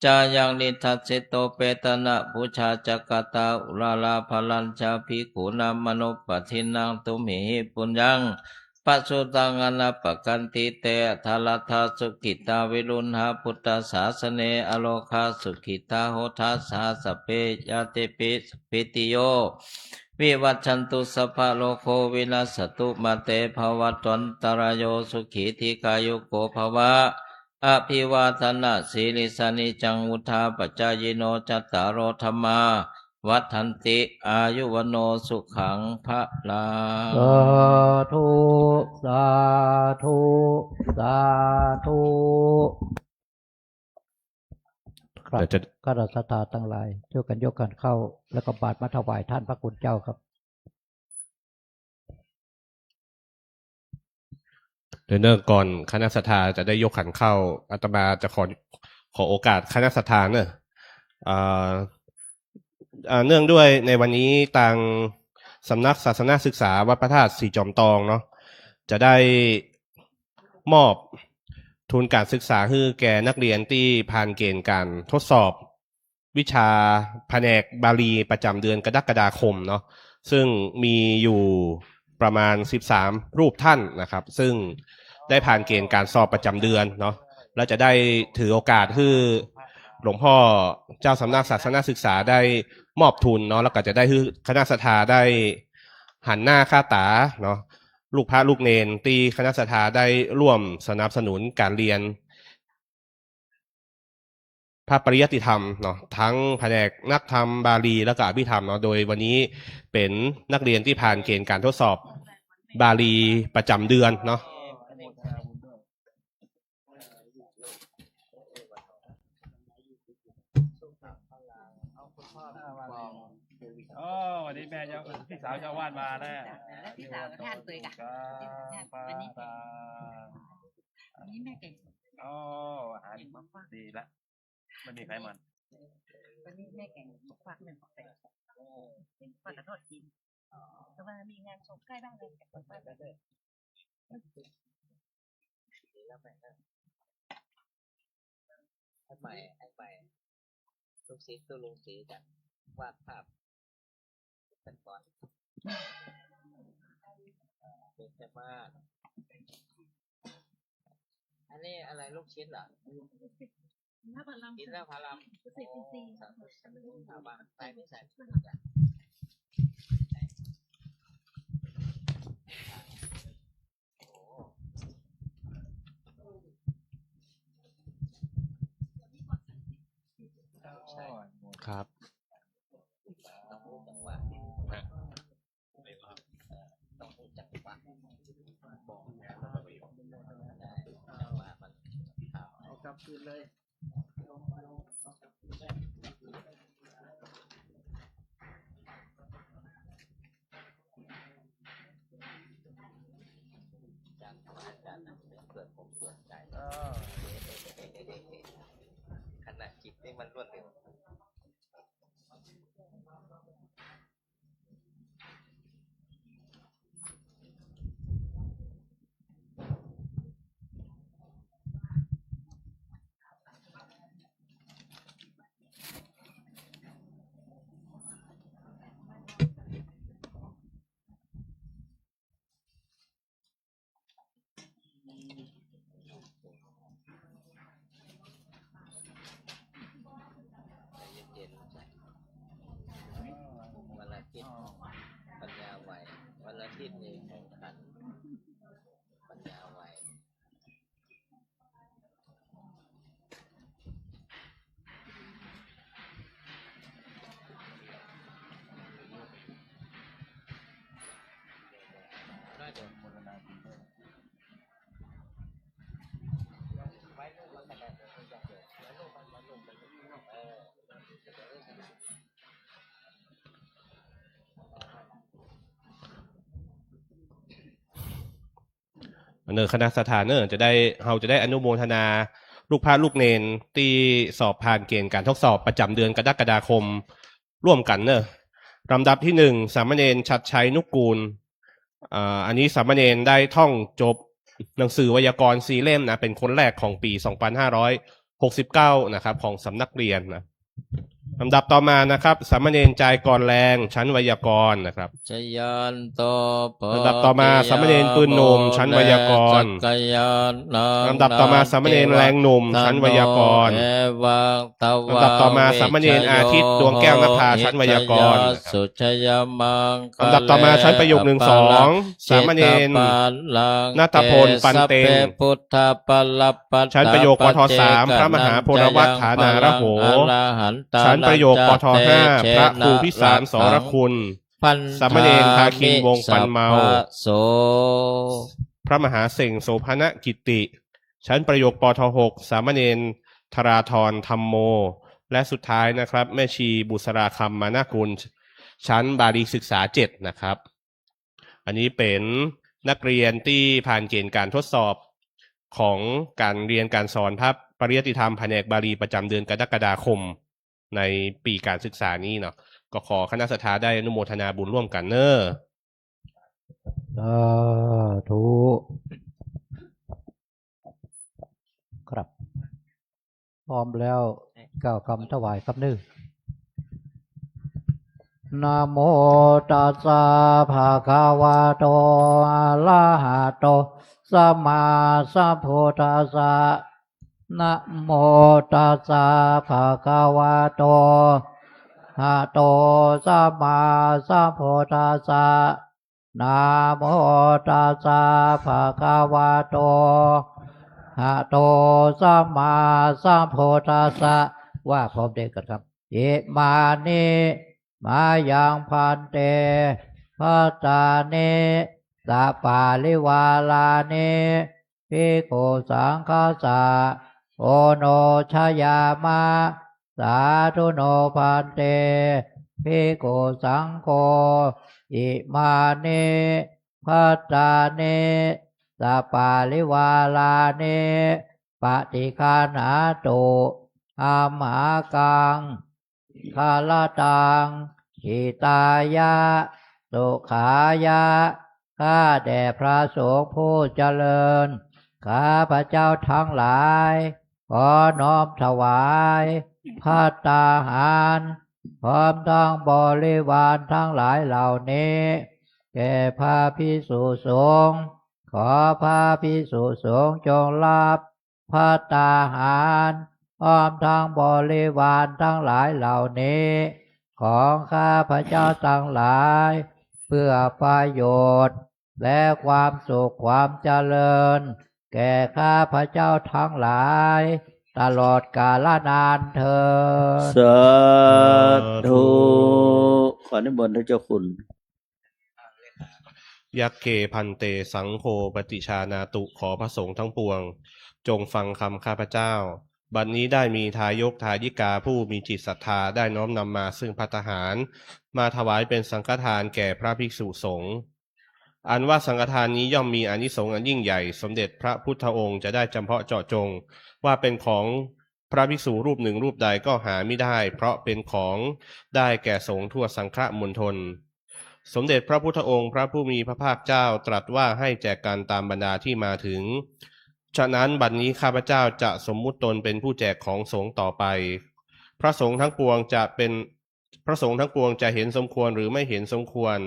จายัง นิทัสสิโต เปตานะปูชา จักกะตา อุรารา ภะรัญจะ ภิกขูนัง มะนุปปะทินนัง ตุมหิ ปุญญัง ปะสุตัง อะนะปะกันติ เต อะทะรัตถา สุขิตา วิรุณหา ปุตตะสาสะเน อะโรคา สุขิตา โหตะสสะ สัพเพ ญาติปิ สัพพิติโย วิวัชชันตุ สัพพะโรโค วินัสสะตุ มา เต ภะวัตวันตะราโย สุขี ทีฆายุโก ภะวะ อะภิวาทะนะสีลิสสะ นิจจัง วุฑฒาปะจายิโน จัตตาโร ธัมมา วัฑฒันติ อายุ วัณโณ สุขัง พะลัง สาธุ สาธุ สาธุ ครับ เดี๋ยวจะ คณะศรัทธาตังหลาย ช่วยกั๋นยกขันข้าว แล้วก็บาตรมาถวายต้านพระคุณเจ้าครับ เดี๋ยวเนื่องก่อนคณะศรัทธาจะได้ยกขันข้าว อาตมาจะขอ ขอโอกาสคณะศรัทธาเนอะ อ่า อ่า เนื่องด้วยในวันนี้ตางสำนักศาสนศึกษาวัดพระธาตุสีจ๋อมตองเนาะ จะได้มอบทุนก๋านศึกษาหื้อแก่นักเรียนตี้ผ่านเกณฑ์ก๋านทดสอบ วิชาแผนกบาลีประจ๋ำเดือนกรกฎาคมเนาะ ซึ่งมีอยู่ประมาณสิบสามรูปท่านนะครับ ซึ่งได้ผ่านเกณฑ์ก๋านสอบประจ๋ำเดือนเนาะ แล้วจะได้ถือโอกาสหื้อหลวงพ่อเจ้าสำนักศาสนศึกษาได้มอบทุนเนาะ แล้วก็จะได้หื้อคณะศรัทธาได้หันหน้าค่าต๋าเนาะ ลูกพระลูกเณรตี้คณะศรัทธาได้ร่วมสนับสนุนก๋านเฮียน พระปริยัติธรรมเนาะ ตึงแผนกนักธรรมบาลีแล้วก็อภิธรรมเนาะ โดยวันนี้เป๋นนักเรียนตี้ผ่านเกณฑ์ก๋านทดสอบบาลีประจ๋ำเดือนเนาะ โอ้ วันนี้แม่เจ้า พี่สาวเจ้าอาวาสมานะ พี่สาวกับท่านตัวยกั๋น ครับ วันนี้เป๋น วันนี้แม่แก๋ง โอ้ อาหาร แก๋งหมกฟัก ดีละ ไม่มีไขมัน วันนี้แม่แก๋งหมกฟักนึ่ง หมกฟักกับทอดกิ๋น แต่ว่ามีงานศพใก้บ้านเลย ดีแล้วแม่นะ อันใหม่ อันใหม่ ลูกศิษย์ตุ๊ลุงศรีจะวาดภาพ เป็นก้อน เบญจมาศ อันนี้อะไร ลูกชิ้นเหรอ อินทผลัม อินทผลัม เกษตรอินทรีย์ โอ้ สาธุ สาธุ เอาวางใส่ ไม่ใส่ ครับ ต้องรู้จังหวะ ฮะ ต้องรู้จังหวะ บอกแล้ว จังหวะมัน เอากลับคืนเลย อาจารย์ อาจารย์นะ เกิดผมเกิดใจ เออ ขณะจิตนี่มันรวดเร็ว ใจเย็นๆ วันอาทิตย์ ปัญญาไว วันอาทิตย์นี่แข็งขัน ปัญญาไว น่าจะ ไว้ลูกมันขนาดนั้น ไว้ลูกมัน ไว้ลูกมัน เออ เดี๋ยวเรื่องขนาด เนอะ คณะศรัทธาเนอะ จะได้ เฮาจะได้อนุโมทนาลูกพระลูกเณรตี้สอบผ่านเกณฑ์การทดสอบประจ๋ำเดือนกรกฎาคมร่วมกั๋นเนอะ ลำดับตี้หนึ่ง สามเณรชัดชัย นุกูล อ่า อันนี้สามเณรได้ท่องจบหนังสือไวยากรณ์สี่เล่มนะ เป๋นคนแรกของปี๋สองปันห้าร้อยหกสิบเก้านะครับ ของสำนักเรียนนะ ลำดับต่อมานะครับ สามเณรจายกรแรง ชั้นไวยากรณ์นะครับ ชยันโต ลำดับต่อมา สามเณรปืนหนุ่ม ชั้นไวยากรณ์ ลำดับต่อมา สามเณรแรงหนุ่ม ชั้นไวยากรณ์ ลำดับต่อมา สามเณรอาทิตย์ ดวงแก้วนภา ชั้นไวยากรณ์นะครับ ลำดับต่อมา ชั้นประโยคหนึ่งสอง สามเณรณัฐพล ปันเต็ง ชั้นประโยค ปทสาม พระมหาโพลวัฏฐานารโห ชั้นประโยค ปทห้า พระครูพิสาร สรคุณ สามเณรภาคิน วงศ์ปันเมา พระมหาเสง โสภณกิตติ ชั้นประโยค ปทหก สามเณรธราธร ธัมโม และสุดท้ายนะครับ แม่ชีบุษราคำ มานากุล ชั้นบาลีศึกษาเจ็ดนะครับ อันนี้เป๋นนักเรียนตี้ผ่านเกณฑ์การทดสอบของการเฮียนการสอนพระปริยัติธรรมแผนกบาลีประจ๋ำเดือนกรกฎาคมในปี๋การศึกษานี้เนาะ ก็ขอคณะศรัทธาได้อนุโมทนาบุญร่วมกั๋นเนอะ สาธุ ครับ พร้อมแล้วกล่าวกำถวายครับเน้อ นะโมตัสสะ ภะคะวะโต อะระหะโต สัมมาสัมพุทธัสสะ นะโมตัสสะ ภะคะวะโต หะโต สัมมาสัมพุทธัสสะ นะโมตัสสะ ภะคะวะโต หะโต สัมมาสัมพุทธัสสะ ว่าพร้อมเดียวกั๋นครับ อิมานิ มายัง ภันเต ภัตตานิ สะปาริวารานิ ภิกขุสังฆัสสะ โอโนชยามะ สาธุโน ภันเต ภิกขุสังโฆ อิมานิ ภัตตานิ สะปาริวารานิ ปะฏิคัณหาตุ อัมหากัง คัลลตัง หิตายะ สุขายะ ข้าแด่พระสงฆ์ผู้เจริญ ข้าพเจ้าทั้งหลาย ขอน้อมถวาย ภัตตาหาร พร้อมทั้งบริวารทั้งหลายเหล่านี้ แก่พระภิกษุสงฆ์ ขอพระภิกษุสงฆ์จงรับ ภัตตาหาร พร้อมทั้งบริวารทั้งหลายเหล่านี้ ของข้าพเจ้าทั้งหลาย เพื่อประโยชน์ และความสุขความเจริญ แก่ข้าพเจ้าทั้งหลาย ตลอดกาลนานเทอญ สาธุ ขอนิมนต์ท่านเจ้าคุณ Yagge bhante saṅgho paṭijānātu ขอพระสงฆ์ทั้งปวง จงฟังคำข้าพเจ้า บัดนี้ได้มีทายกทายิกาผู้มีจิตศรัทธาได้น้อมนำมาซึ่งภัตตาหาร มาถวายเป็นสังฆทานแก่พระภิกษุสงฆ์ อันว่าสังฆทานนี้ย่อมมีอานิสงส์อันยิ่งใหญ่ สมเด็จพระพุทธองค์จะได้จำเพาะเจาะจง ว่าเป็นของพระภิกษุรูปหนึ่งรูปใดก็หามิได้ เพราะเป็นของได้แก่สงฆ์ทั่วสังฆมณฑล สมเด็จพระพุทธองค์พระผู้มีพระภาคเจ้าตรัสว่าให้แจกกันตามบรรดาที่มาถึง ฉะนั้นบัดนี้ข้าพเจ้าจะสมมุติตนเป็นผู้แจกของสงฆ์ต่อไป พระสงฆ์ทั้งปวงจะเป็น พระสงฆ์ทั้งปวงจะเห็นสมควรหรือไม่เห็นสมควร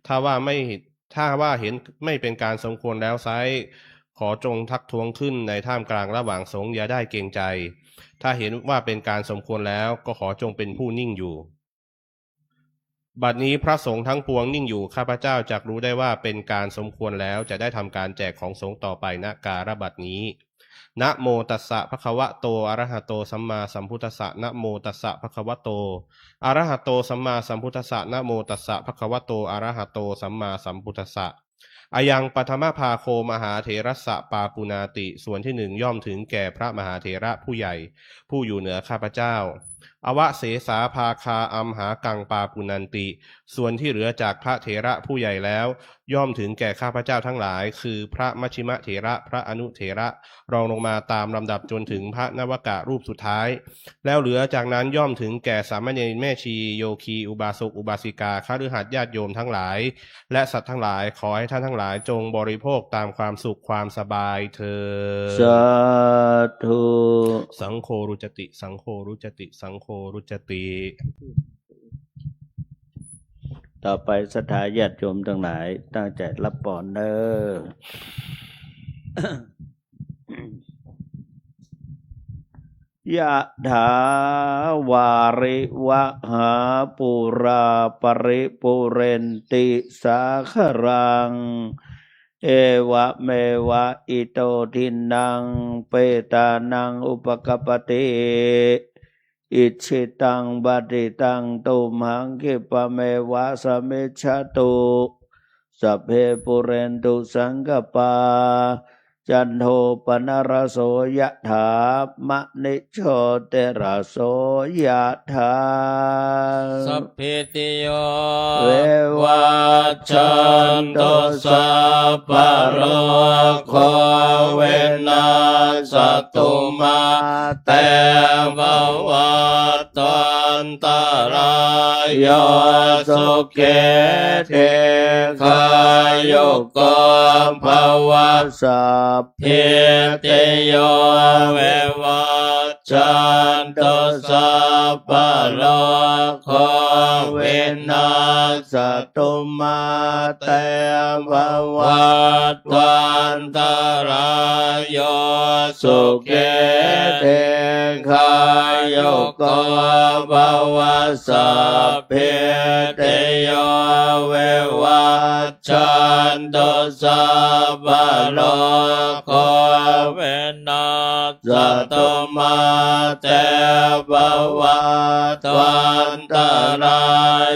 ถ้าว่าไม่ ถ้าว่าเห็นไม่เป็นการสมควรแล้วไซร้ ขอจงทักท้วงขึ้นในท่ามกลางระหว่างสงฆ์อย่าได้เกรงใจ ถ้าเห็นว่าเป็นการสมควรแล้ว ก็ขอจงเป็นผู้นิ่งอยู่ บัดนี้พระสงฆ์ทั้งปวงนิ่งอยู่ ข้าพเจ้าจักรู้ได้ว่าเป็นการสมควรแล้ว จะได้ทำการแจกของสงฆ์ต่อไป ณ กาลบัดนี้ Namo tassa bhagavato arahato sammāsambuddhassa. Namo tassa bhagavato arahato sammāsambuddhassa. Namo tassa bhagavato arahato sammāsambuddhassa. Ayaṃ paṭhamabhāgo mahātherassa pāpuṇāti. ส่วนที่หนึ่งย่อมถึงแก่พระมหาเถระผู้ใหญ่ ผู้อยู่เหนือข้าพเจ้า อวเสสาภาคาอัมหากังปาปุณณันติ ส่วนที่เหลือจากพระเถระผู้ใหญ่แล้ว ย่อมถึงแก่ข้าพเจ้าทั้งหลาย คือพระมัชฌิมเถระ พระอนุเถระ รองลงมาตามลำดับจนถึงพระนวกะรูปสุดท้าย แล้วเหลือจากนั้นย่อมถึงแก่สามเณรแม่ชี โยคี อุบาสกอุบาสิกา คฤหัสถ์ญาติโยมทั้งหลาย และสัตว์ทั้งหลาย ขอให้ท่านทั้งหลายจงบริโภคตามความสุขความสบายเทอญ สาธุ สังโฆรุจจติ สังโฆรุจจติ สังโฆรุจจติ ต่อไปศรัทธาญาติโยมทั้งหลาย ตั้งใจ๋รับปอนเน้อ ยะถา วาริวะหา ปูรา ปะริปูเรนติ สาคะรัง เอวะเมวะ อิโต ทินนัง เปตานัง อุปะกัปปะติ อิจฉิตัง ปัตถิตัง ตุมหัง คิปะเมวะ สะมิชฌะตุ สัพเพ ปูเรนตุ สังกัปปา จันโท ปะนะระโส ยะถา มะณิ โชติระโส ยะถา สัพพิติโย วิวัชชันตุ สัพพะโรโค วินัสสะตุ มาเต ภะวัตวันตะราโย สุขี ทีฆายุโก ภะวะ สัพพิติโย วิวัชชันตุ สัพพะโรโค วินัสสะตุ มาเต ภะวัตวันตะราโย สุขี ทีฆายุโก ภะวะ สัพพิติโย วิวัชชันตุ สัพพะโรโค วินัสสะตุ มาเต ภะวัตวันตะรา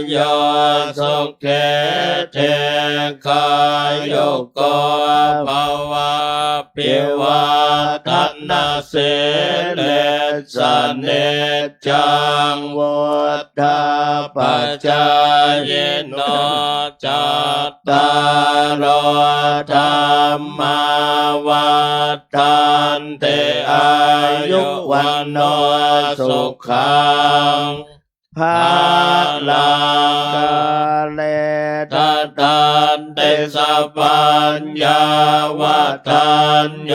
โย สุขี ทีฆายุโก ภะวะ อภิวาทะนะสีลิสสะ นิจจัง วุฑฒาปะจายิโน จัตตาโร ธัมมา วัฑฒันติ อายุ วัณโณ สุขัง พะลัง กาเล ทะธันติ สัพพัญญา วัฑฒัญโญ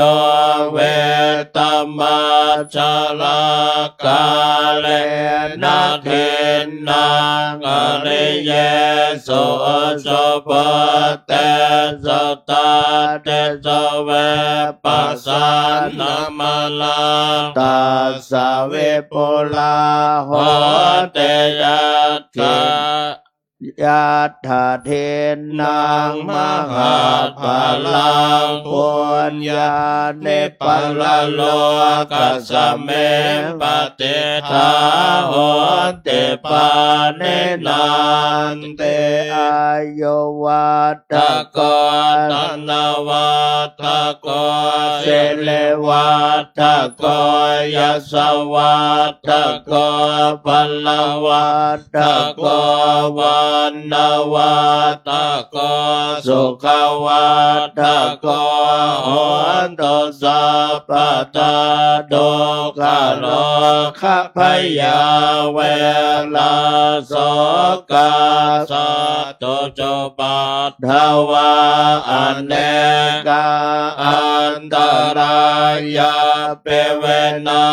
วิตะมัจฉะละ กาเลนะ ทินนัง กะริเยสุ อุจุ ปุตเตสุ ตะเตสะ วิปัสสันนะมะนะ ตัสสะ วิปุลา โหติ ยัตถะ ยัตถะ ทินนัง มะหัปพะลัง ปุญญานิ ปะระโลกัสสะมิง ปะติฏฐา โหติ ปาณินันติ อายุวัฑฒะโก ธนะวัฑฒะโก สิริวัฑฒะโก ยะสะวัฑฒะโก พะละวัฑฒะโก วัณณะวัฑฒะโก สุขะวัฑฒะโก โหนตุ สัพพะทา ทุกขะโรคะ พยา เวระ โสกา สัตตุ จุปัตถะวา อะเนกา อันตะรายาปิ วินั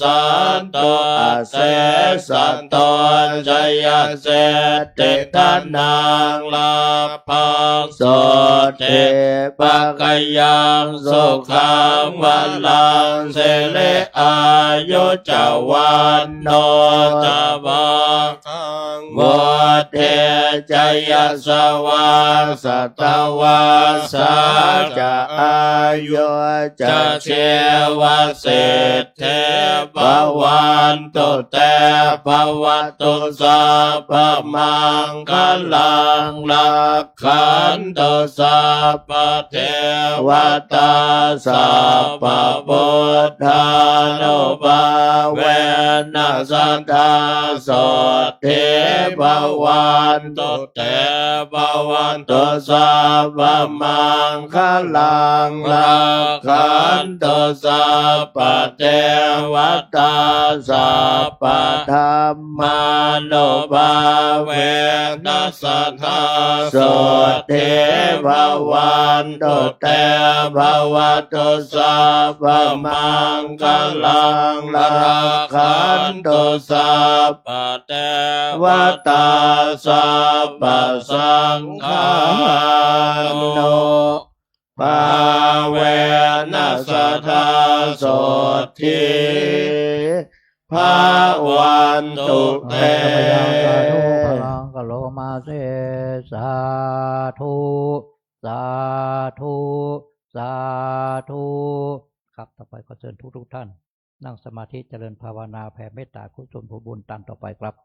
สสันตุ อะเสสะโต จะยะสิทธิ ธนัง รัพพัง โสตถี ภะคะยัง สุขัง บะลัง สิริ อายุ จะ วัณโณ จะ ภะคะง วุฑฒี จะ ยะสะวา สะตะวัสสา จะ อายุ จะ ชีวะสิทธิ ภะวันตุ เต ภะวะตุ สัพพะมัง งคลัง รักขันตุ สัพพะเทวะตา สัพพะพุทธานุภาเวนะ สัตถาโสตถี ภะวันตุ เต ภะวันตุ สัพพะมังคลัง รักขันตุ สัพพะเทวะตา สัพพะธัมมานุภาเวนะ สัตถาโสตถี ภะวันตุ เต ภะวันตุ สัพพะมังคลัง รักขันตุ สัพพะเทวะตา สัพพะสังฆานุภาเวนะ สัตถาโสตถี ภะวันตุ เต สาธุ พลังกะโรมาเส สาธุ สาธุ สาธุ ครับ ต่อไปขอเชิญทุกๆ ท่าน นั่งสมาธิเจริญภาวนาแผ่เมตตากุศลผลบุญตานต่อไปครับ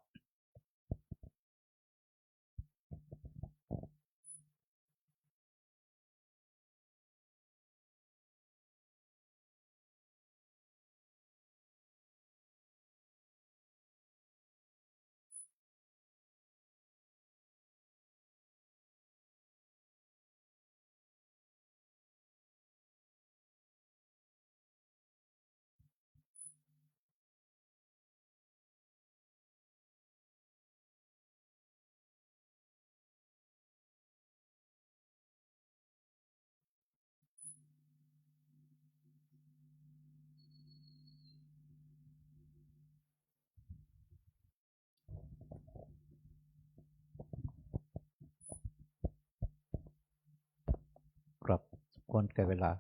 ครับ สมควรแก่เวลา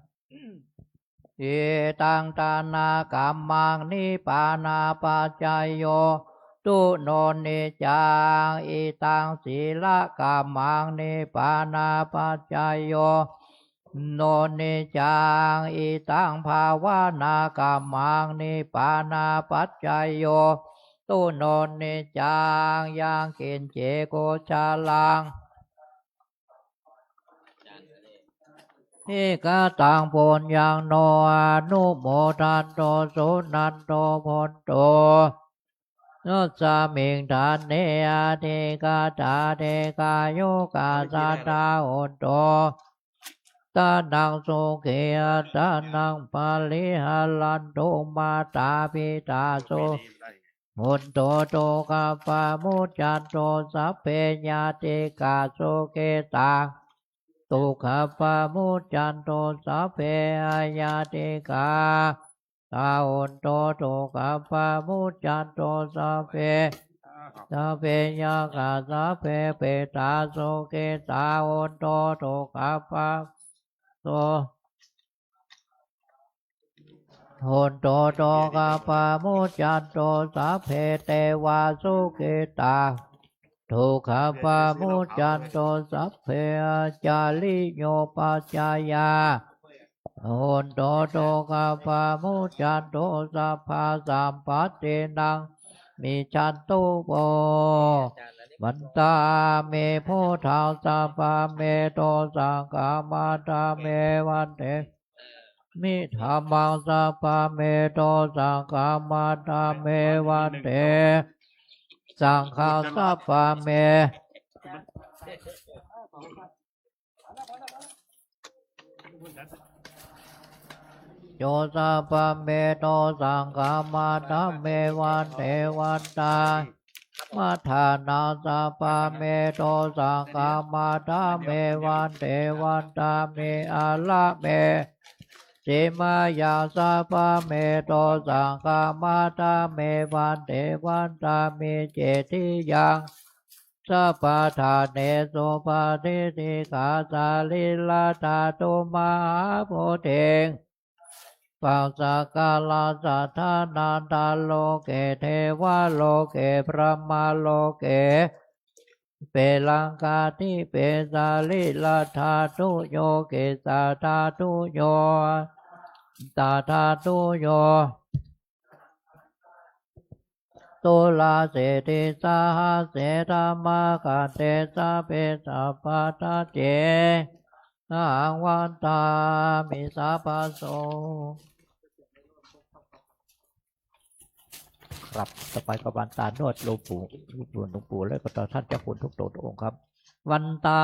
อิทัง ทานะกัมมัง นิพพานะปัจจโย ตุโน นิจจัง อิทัง สีละกัมมัง นิพพานะปัจจโย โน นิจจัง อิทัง ภาวนากัมมัง นิพพานะปัจจโย ตุโน นิจจัง ยังกิญจิ กุศลัง อิกตัง ปุญญัง โน อนุโมทันตุ สุนันตุ โภตุ ตัสสะมิง ฐาเน อธิกตา ดีฆายุกัสสะ ทา หุนตุ ตานัง สุขี อัตตานัง ปะริหารันตุ มาตา ปิตา สุ หุนตุ ทุกขะปะมุจจันตุ สัพเพ ญาติกา สุขิตา ทุกขะปะมุจจันตุ สัพเพ อญาติกา ตา หุนตุ ทุกขะปะมุจจันตุ สัพเพ สัพเพ ยักขา สัพเพ เปตา สุขิตา หุนตุ ทุกขะปะ สุ หุนตุ ทุกขะปะมุจจันตุ สัพเพ เตวา สุขิตา ทุกขะปะมุจจันตุ สัพเพ อาจาริโย ปัจจายา หุนตุ ทุกขะปะมุจจันตุ สัพพะสัมปัตตินัง มิจฉันตุ โภ วันตา เม พุทธัสสะ ปะเม โต สังฆะมัตถะเม วันเต มิ ธัมมัสสะ ปะเม โต สังฆะมัตถะเม วันเต สังฆัสสะ ปะเม โยสะ ปะเม โต สังฆะมัตถะเม วันเต วันตา มัฏฐานัสสะ ปะเม โต สังฆะมัตถะเม วันเต วันตา เม อะระเม สิมายังสะ ปะเม โต สังฆะมัตถะเม วันเต วันตา เม เจติยังสะ ปะทาเน สุปะทิฏฐิกา สะรีระธาตุ มหาโพธิง ปัสสะกะละสัตถานันทะ โลเก เทวะโลเก พรหมะโลเก เปรังกาธิเป สะรีระธาตุโย เกสะธาตุโย ตะธาตุโย โส สุรเสนีสหัสเสนะ มาคันเต สัพเพ สัพพัทธัสเส นะหัง วันทามิ สัพพะโส ครับ ต่อไปก็วันตานวดหลวงปู่ หลวงปู่ หลวงปู่ แล้วก็ต่อท่านเจ้าคุณทุกๆองค์ครับ วันทา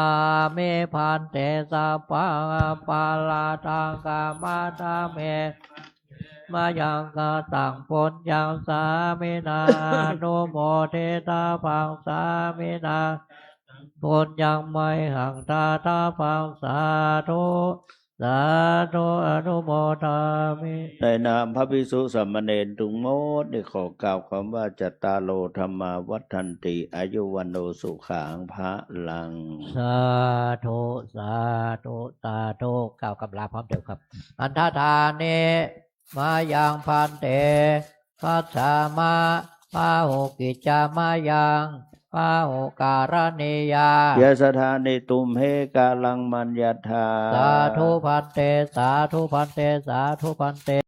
มิ ภันเต สัพพัง อัปปะราธัง ขะมะทะเม มะยัง กะตัง ปุญญัง สามินา อนุโมทิตาภัง สามินา ปุญญัง มะยัง ตาทาภัง สาธุ สาธุ อนุโมทามิ ในนามพระภิกษุสามเณรทุกหมด ได้ขอกล่าวคำว่า จัตตาโร ธัมมา วัฑฒันติ อายุ วัณโณ สุขัง พะลัง สาธุ สาธุ สาธุ กล่าวกำลาพร้อมเดียวครับ อัฏฐานิ มะยัง ภันเต พัชชามะ พาหุกิจจามะยัง พาหุการณียา ยะสะทานิ ตุมเห กาลัง มัญญัฏฐา สาธุ ภันเต สาธุ ภันเต สาธุ ภันเต